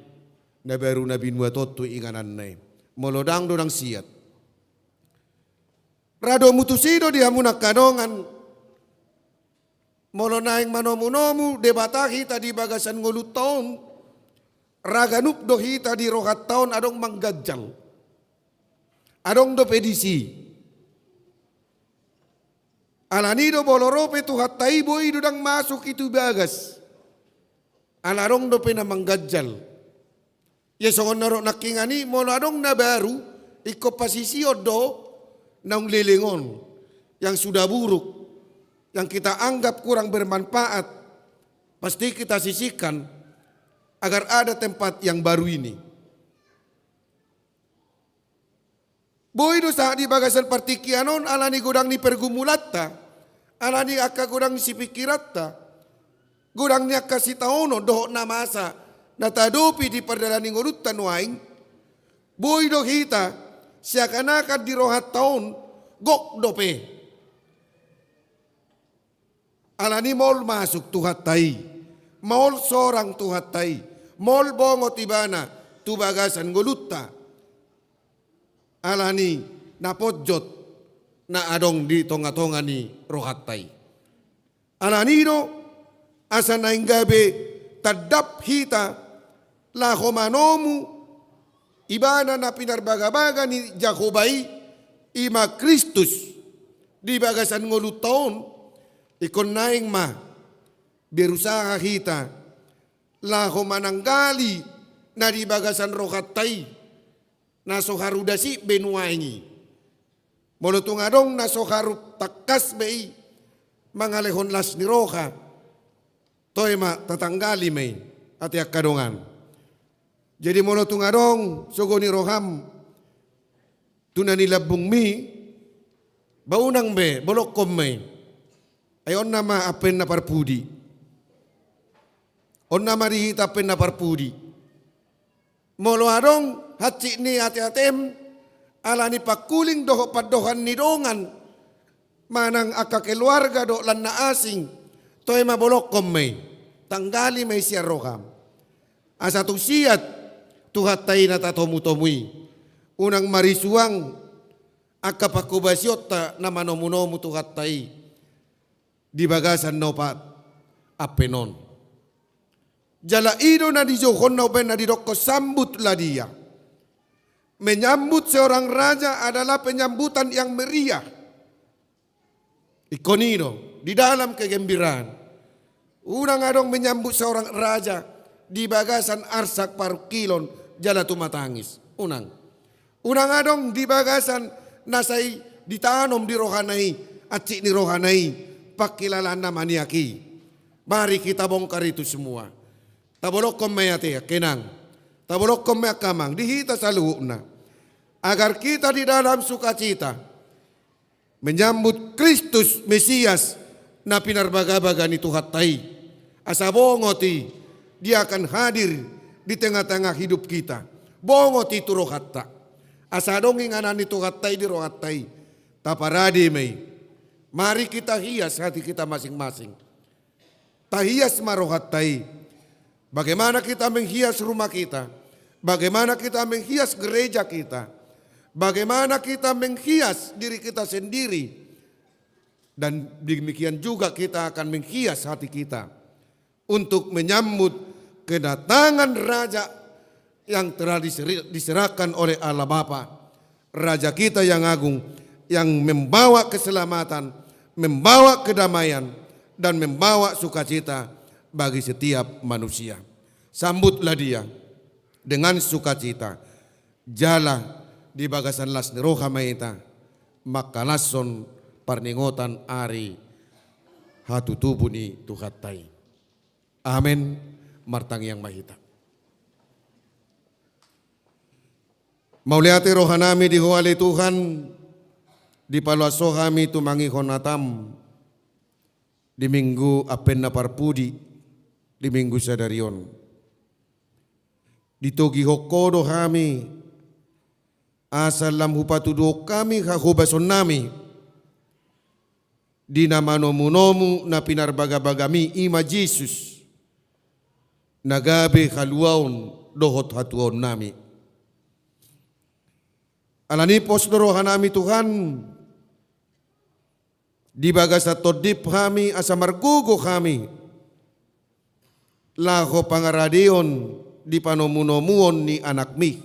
na baru na binua tontu ingananna i. Molo ndang do ndang siat. Ra domu tusi do di hamu na angka dongan. Molo naeng manomunomu Debata hita di bagasan ngolunta on, ra ganup do hita di rohanta on adong mangganjal. Adong dope disi. Alani do molo ro pe Tuhanta i boi do ndang masuk i tu bagas. Ala adong dope na mangganjal. Ia songon na ro nangkiningan i, molo adong na baru, ingkon pasisihon do naung leleng on, yang sudah buruk, yang kita anggap kurang bermanfaat, pasti kita sisihkan agar ada tempat yang baru ini. Boi do sahat di bagasan partingkian on, alani godang ni pergumulanta, alani angka godang ni sipingkiranta, godang ni angka sitaonon dohot na masa na taadopi di pardalanan ni ngolunta nuaeng. Boi do hita seakan-akan di rohanta on gok dope. Alani maol masuk Tuhanta i, maol sorang Tuhanta i, maol bongot ibana tu bagasan ngolunta. Alani na ponjot na adong di tonga-tonga ni rohanta i. Alani do asa naeng gabe tandap hita laho manomu ibana na pinarbaga-baga ni Jahowa i, i ma Kristus, di bagasan ngolunta on. Ingkon naeng ma berusaha hita laho mananggali na di bagasan rohanta i, na so haru dasip be nuaeng i. Molo tung adong na so haru tangkas be i mangalehon las ni roha, toe ma tatanggali ma i, ate angka dongan. Jadi molo tung adong sogo ni roham tu na nilambungmi, ba unang be, bolongkon ma i. Ai on nama ampen na parpudi. On nama di hita ampen na parpudi. Molo adong hansit ni ate-atem, alani pangkuling dohot pandohan ni dongan, manang angka keluarga dohot lan na asing, toe ma bolongkon ma i, tanggali ma i sian roham. Asa tung siat Tuhanta i na tatomu-tomu i. Unang marisuang angka panghobasionta na manomu-nomu Tuhanta i di bagasan na opat ampen on. Jala i do na dijouhon na umbaen na didokkon sambutlah dia. Menyambut seorang raja adalah penyambutan yang meriah. Ingkon i do, di dalam kegembiraan. Unang adong menyambut seorang raja di bagasan arsak parungkilon jala tumatangis. Unang. Unang adong di bagasan na sai ditanom di rohana i, hansit ni rohana i, pangkilalaan na maniak i. Mari kita bongkar itu semua. Tabolongkon ma i ate angka inang. Tabolongkon ma i angka amang, di hita saluhutna. Agar kita di dalam sukacita menyambut Kristus Mesias na pinarbaga-baga ni Tuhanta i. Asa bongot i, dia akan hadir di tengah-tengah hidup kita. Bongot i tu rohanta. Asa adong inganan ni Tuhanta i di rohanta i. Taparade ma i. Mari kita hias hati kita masing-masing. Tahias ma rohanta i. Bagaimana kita menghias rumah kita? Bagaimana kita menghias gereja kita? Bagaimana kita menghias diri kita sendiri? Dan demikian juga kita akan menghias hati kita untuk menyambut kedatangan Raja yang telah diseri-, diserahkan oleh Allah Bapa, Raja kita yang agung, yang membawa keselamatan, membawa kedamaian, dan membawa sukacita bagi setiap manusia. Sambutlah dia dengan sukacita. Jala di bagasan las ni roha ma hita mangkalashon parningotan ari hatutubu ni Tuhanta i. Amen. Martangiang ma hita. Mauliate rohanami di Ho ale Tuhan, dipaloas Ho hami tumangihon hataM di Minggu Advent na parpudi, di Minggu sadari on. Ditogihon Ho do hami, asa lam hupatuduhon hami hahobasonnami di na manomunomu na pinarbagabagami, i ma Jesus, na gabe haluaon dohot hatuaonnami. Alani i pos do rohanami Tuhan, di bagasan tondip hami asa margogo hami laho pangaradeon di panomunomuon ni Anakmi.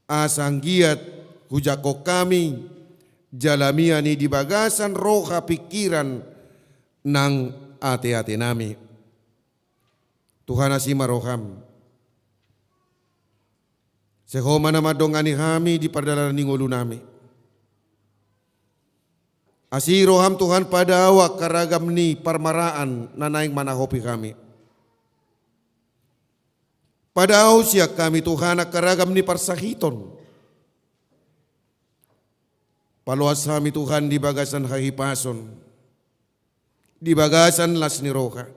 Asa anggiat hujangkon hami jala mian i di bagasan roha pingkiran nang ateatenami. Tuhan, asi ma roham. Sai Ho ma na mandongani hami di pardalanan ni ngolunami. Asi roham Tuhan, padao angka ragam ni parmaraan na naeng manahopi hami. Padao sian hami Tuhan angka ragam ni parsahiton. Paloas hami Tuhan di bagasan hahipason, di bagasan las ni roha,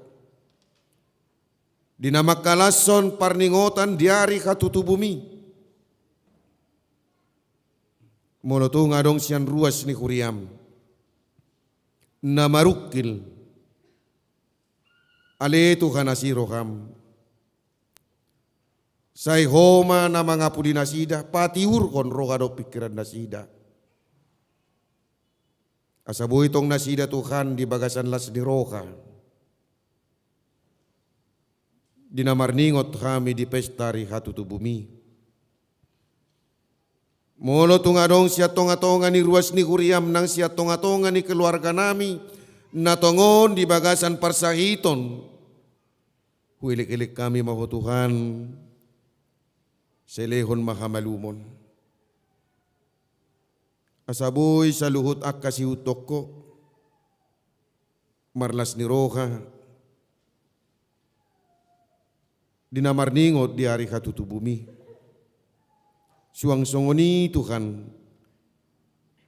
di na mangkalashon parningotan di ari hatutubumi. Molo tung adong sian ruas ni huriam na marungkil, ale Tuhan, asi roham. Sai Ho ma na mangapuli nasida, patiurhon roha dohot pingkiran nasida. Asa boi tong nasida Tuhan di bagasan las ni roha, di na marningot hami di pesta ari hatutubumi. Molo tung adong sian tongatonga ni ruas ni huriam nang sian tongatonga ni keluarganami na tongon di bagasan parsahiton, huelekelek hami ma Ho Tuhan, sai lehon ma hamalumon. Asa boi saluhut angka siihuthon Ho marlas ni roha di na marningot di ari hatutubumi. Suang songon i Tuhan,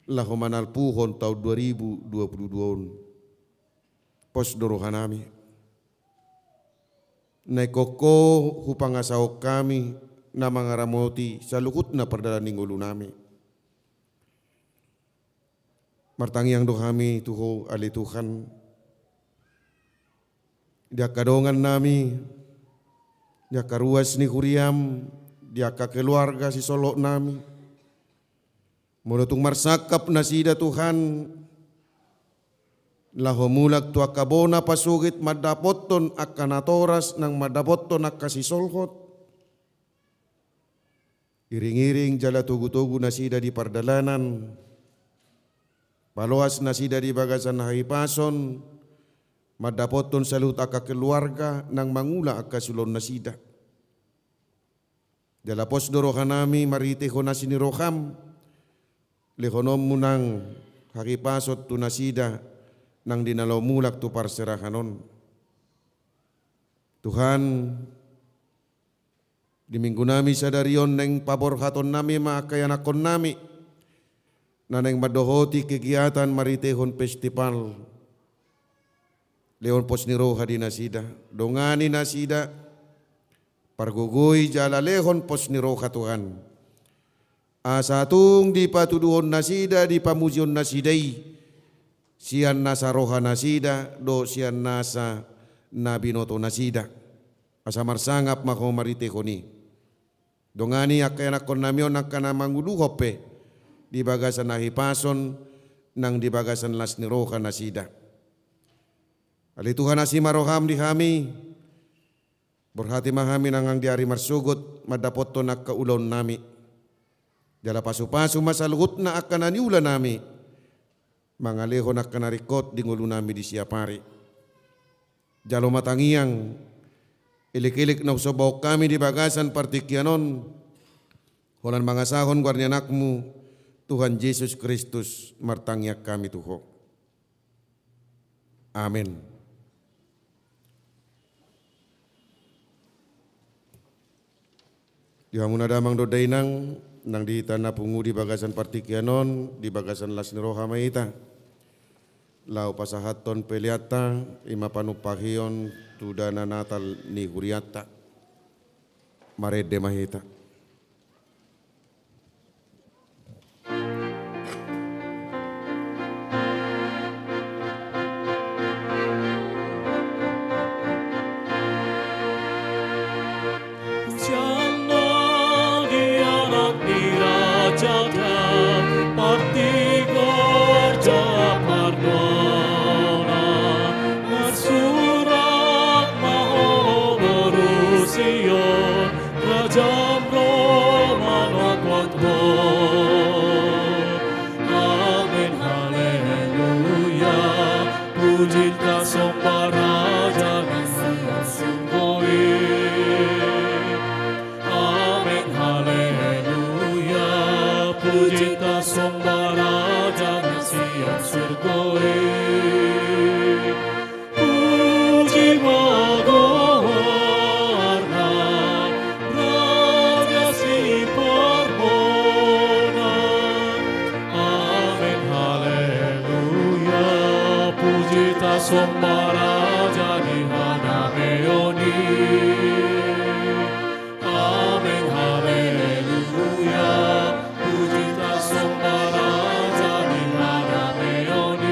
laho manalpuhon taon dua ribu dua puluh dua on, pos do rohanami. Na ingkon Ho hupangasahon hami na mangaramoti saluhutna pardalan ni ngolunami. Martangiang do hami tu Ho, ale Tuhan, di angka dongannami, di angka ruas ni huriam, di angka keluarga sisolhotnami. Molo tung marsangkap nasida Tuhan, laho mulak tu angka bona pasogit mandapothon angka natoras nang mandapothon angka sisolhot, iringiring jala togutogu nasida di pardalanan, paloas nasida di bagasan hahipason mandapothon saluhut angka keluarga nang mangula angka siulaon nasida. Jala pos do rohanami marhitehon asi ni roham, lehononmu nang hahipason tu nasida nang di na laho mulak tu parserahan on. Tuhan, di minggunami sadari on naeng paborhatonnami ma angka ianakkonnami na naeng mandohoti kegiatan marhitehon festival. Lehon pos ni roha di nasida, dongani nasida, pargogoi jala lehon pos ni roha Tuhan. Asa tung dipatuduhon nasida, dipamujihon nasida i sian nasa roha nasida dohot sian nasa na binoto nasida. Asa marsangap ma Ho marhitehon i. Dongani angka ianakkonnami on angka na manguluhon pe di bagasan hahipason nang di bagasan las ni roha nasida. Ale Tuhan, asi ma roham di hami. Borhati ma hami nang di ari marsogot mandapothon angka ulaonnami. Jala pasupasu ma saluhutna angka na niulanami mangalehon angka na ringkot di ngolunami di siapari. Jalo ma tangiang, elekelek na husombahon hami di bagasan partingkian on, holan mangasahon goar ni Anakmu, Tuhan Jesus Kristus, martangiang hami tu Ho. Amen. Di hamuna damang dohot dainang, nang di hita na pungu di bagasan partingkian on, di bagasan las ni roha ma hita. Laho pasahathon peleanta, i ma panumpahion tu dana Natal ni hurianta. Marende ma hita. Hosianna di Anak ni Raja Daud, partigor jala pardomuan. Marsurak ma ho boru Sion, Rajam ro manopot ho. Amen, haleluya. Puji ta somba Raja na sian surgo i. Amen, haleluya. Puji ta somba Raja na sian surgo i. Puji ma goarna, Raja siparbonan. Amen, haleluya. Puji ta somba Raja ni hadameon i. Amen, haleluya. Puji ta somba Raja ni hadameon i.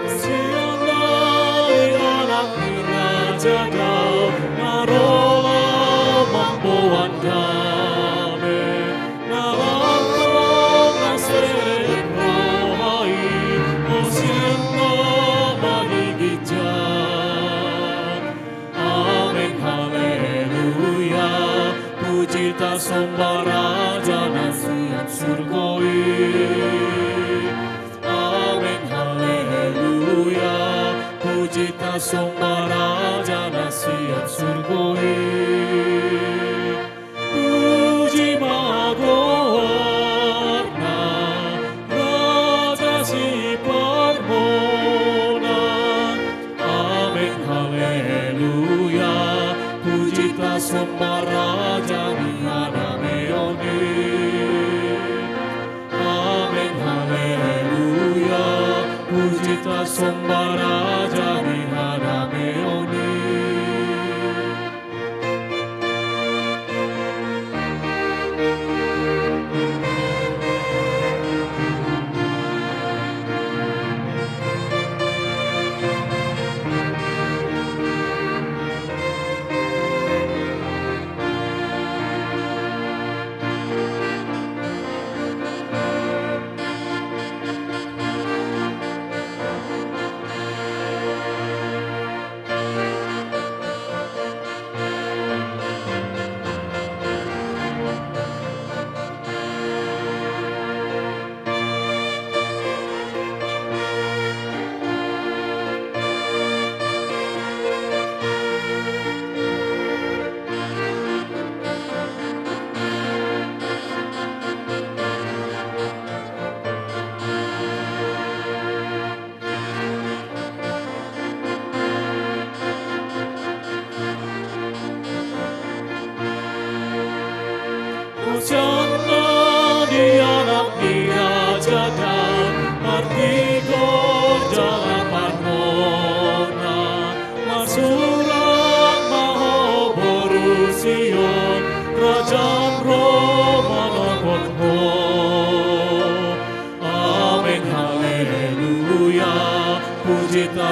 Hosianna di Anak ni Raja Daud, na ro laho mamboan dame, na lantang na serep roha i, hosianna ma di ginjang. Amen, haleluya. Puji ta somba Raja na sian surgo i. Amen, haleluya. Puji ta somba Raja na sian surgo i. Puji ma goarna, Raja siparbonan. Amen, haleluya. Puji ta somba Raja ni hadameon i.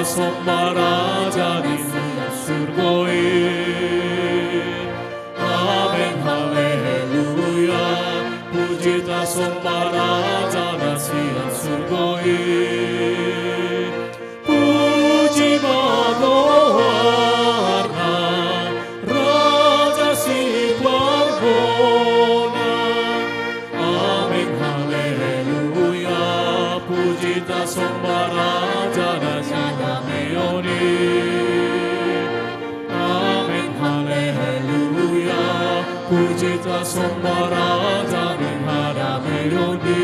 Somba Raja na sian surgo i. Amen, haleluya. Puji ta somba Raja na sian surgo i. Puji ma goarna, Raja Siparmona. Amen, haleluya. Puji ta somba Raja na sian surgo i. Amen, haleluya. Puji ta somba Raja na sian surgo i.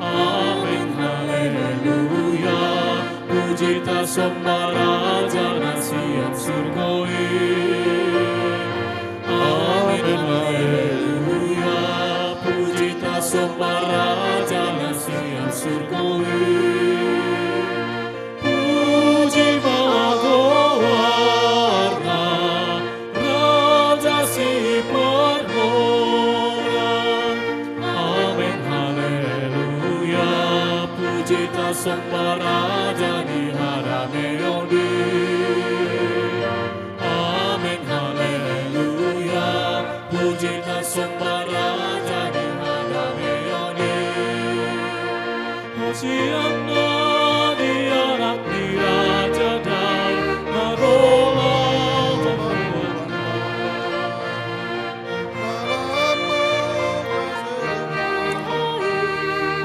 Amen, haleluya. Puji ta somba Raja na sian surgo i. Amen, haleluya. Puji ta somba Raja na sian surgo i. Puji ma goarna, Raja Siparmona. Amen, haleluya. Puji ta somba Raja ni harameon i. Amen, haleluya. Puji ta somba Raja ni harameon i. Hosianna di Anak ni Raja Daud, na ro ma pangkubuanna.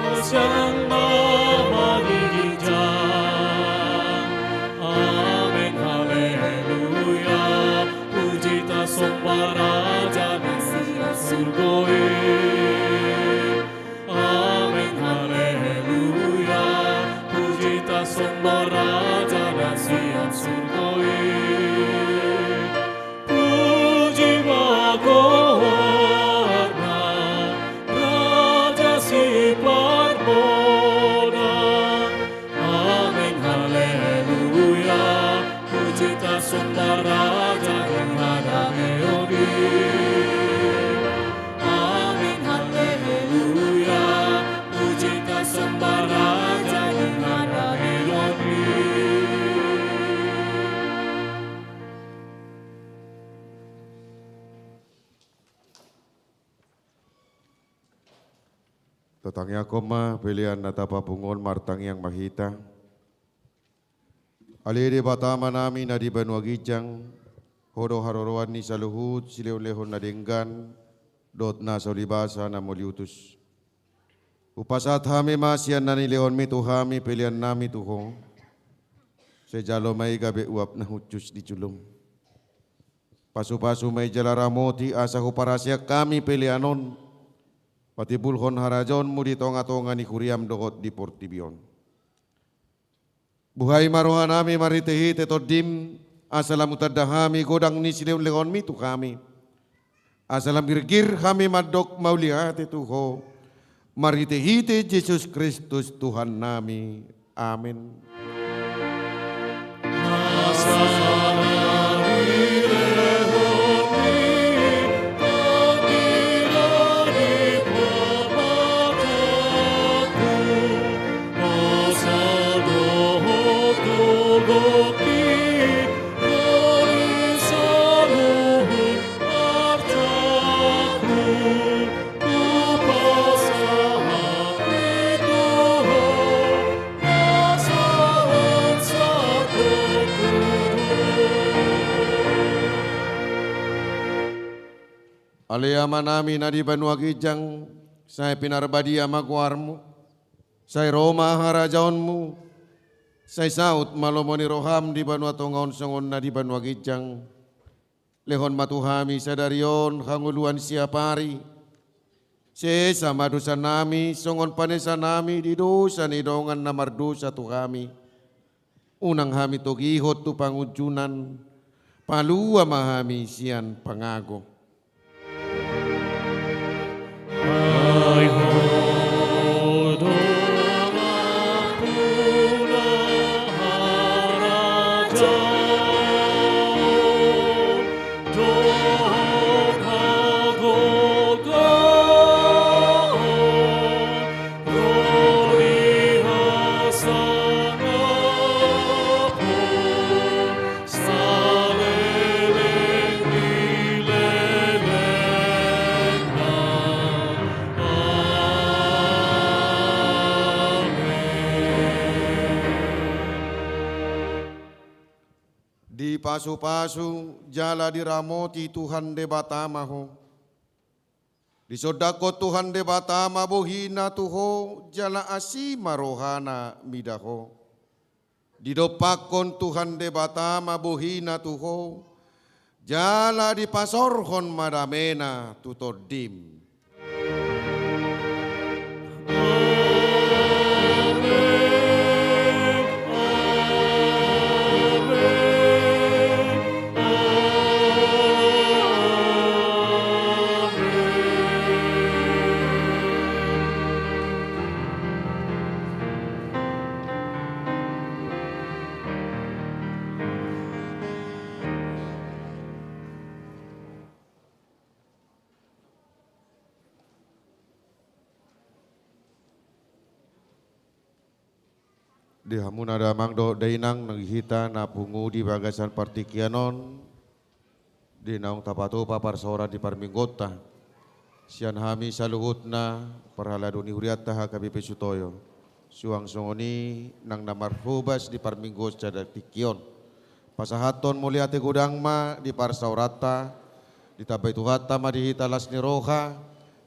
Hosianna ma di ginjang. Amen, haleluya. Puji ta somba Raja na sian surgo i. Amen, haleluya. Puji ta somba Raja na sian surgo i. Puji ma goarna, Raja Siparmona. Amen, haleluya. Puji ta somba Raja ni harameon i. Amen, haleluya. Puji ta somba Raja ni harameon i. Tatangiangkon ma pelean na tapapungu on, martangiang ma hita. Ale Debata Amanami na di banua ginjang, Ho do haroroan ni saluhut silehonlehon na denggan dohot na so ulibasa na mauliutus. Hupasahat hami ma sian na nilehonmi tu hami peleannami tu Ho. Sai jalo ma i gabe uap na hushus di jolom. Pasupasu ma i jala ramoti asa huparaseak hami pelean on patimbulhon harajaonmu di tongatonga ni huriam dohot di portibi on. Buhai ma rohanami marhitehite Tondim, asa lam hutanda hami godang ni silehonlehonmi tu hami, asa lam girgir hami mandok mauliate tu Ho, marhitehite Jesus Kristus Tuhannami. Amen. Ale Amanami na di banua ginjang, sai pinarbadia ma goarmu, sai ro ma harajaonmu, sai saut ma lomo ni roham di banua tonga on songon na di banua ginjang. Lehon ma tu hami sadari on hangoluan siapari. Sesa ma dosanami songon panesanami di dosa ni dongan na mardosa tu hami. Unang hami togihon tu pangunjunan, palua ma hami sian pangago. Ai Ho do nampuna harajaon dohot hagogoon, ro di hasangapon saleleng ni lelengna. Amen. Dipasupasu jala diramoti Tuhan Debata ma ho. Disondangkon Tuhan Debata ma bohina tu ho jala asi ma rohana mida ho. Didompakkon Tuhan Debata ma bohina tu ho, jala dipasaorhon ma damena tu tondim. Di hamuna damang dohot dainang, na di hita na pungu di bagasan partingkian on, di naung tapatupa parsaoran di parmingguonta, sian hami saluhutna parhalado ni hurianta H K B P Sutoyo, suang songon i nang na marhobas di parmingguon sada tingki on. Pasahathon mauliate godang ma di parsaoranta, ditambai Tuhanta ma di hita las ni roha,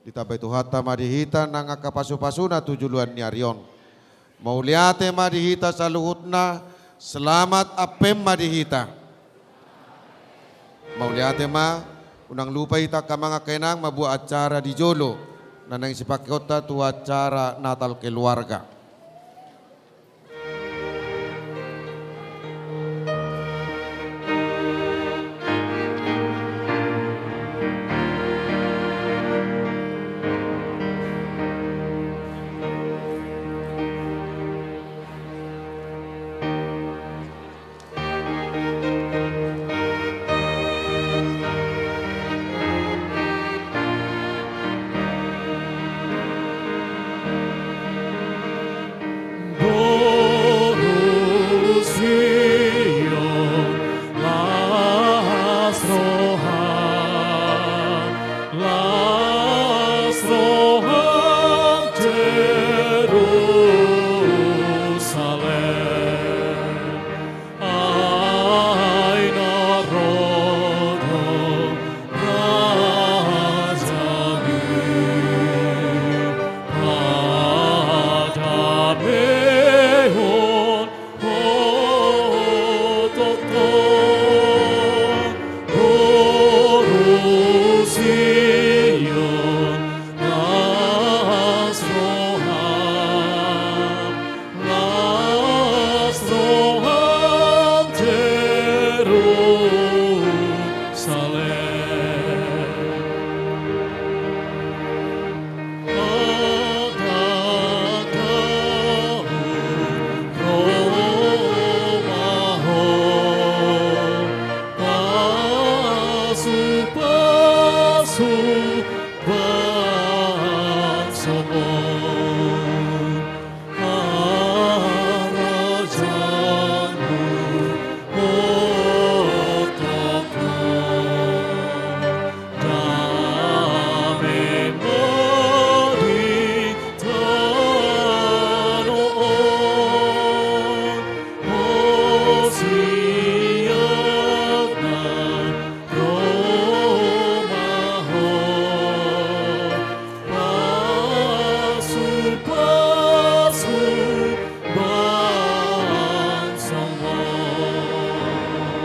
ditambai Tuhanta ma di hita nang angka pasupasuna tu joloan ni ari on. Mauliate ma di hita saluhutna, selamat Advent ma di hita. Mauliate ma, unang lupa hita angka amang angka inang mambuat acara di jolo, na naeng sipangkeonta tu acara Natal keluarga. Boru Sion, las roham, las roham Jerusalem. Ai na ro do Rajami, padamehon ho tongtong. Boru Sion, las roham, las roham Jerusalem. Angka daun ro ma ho, pasupasu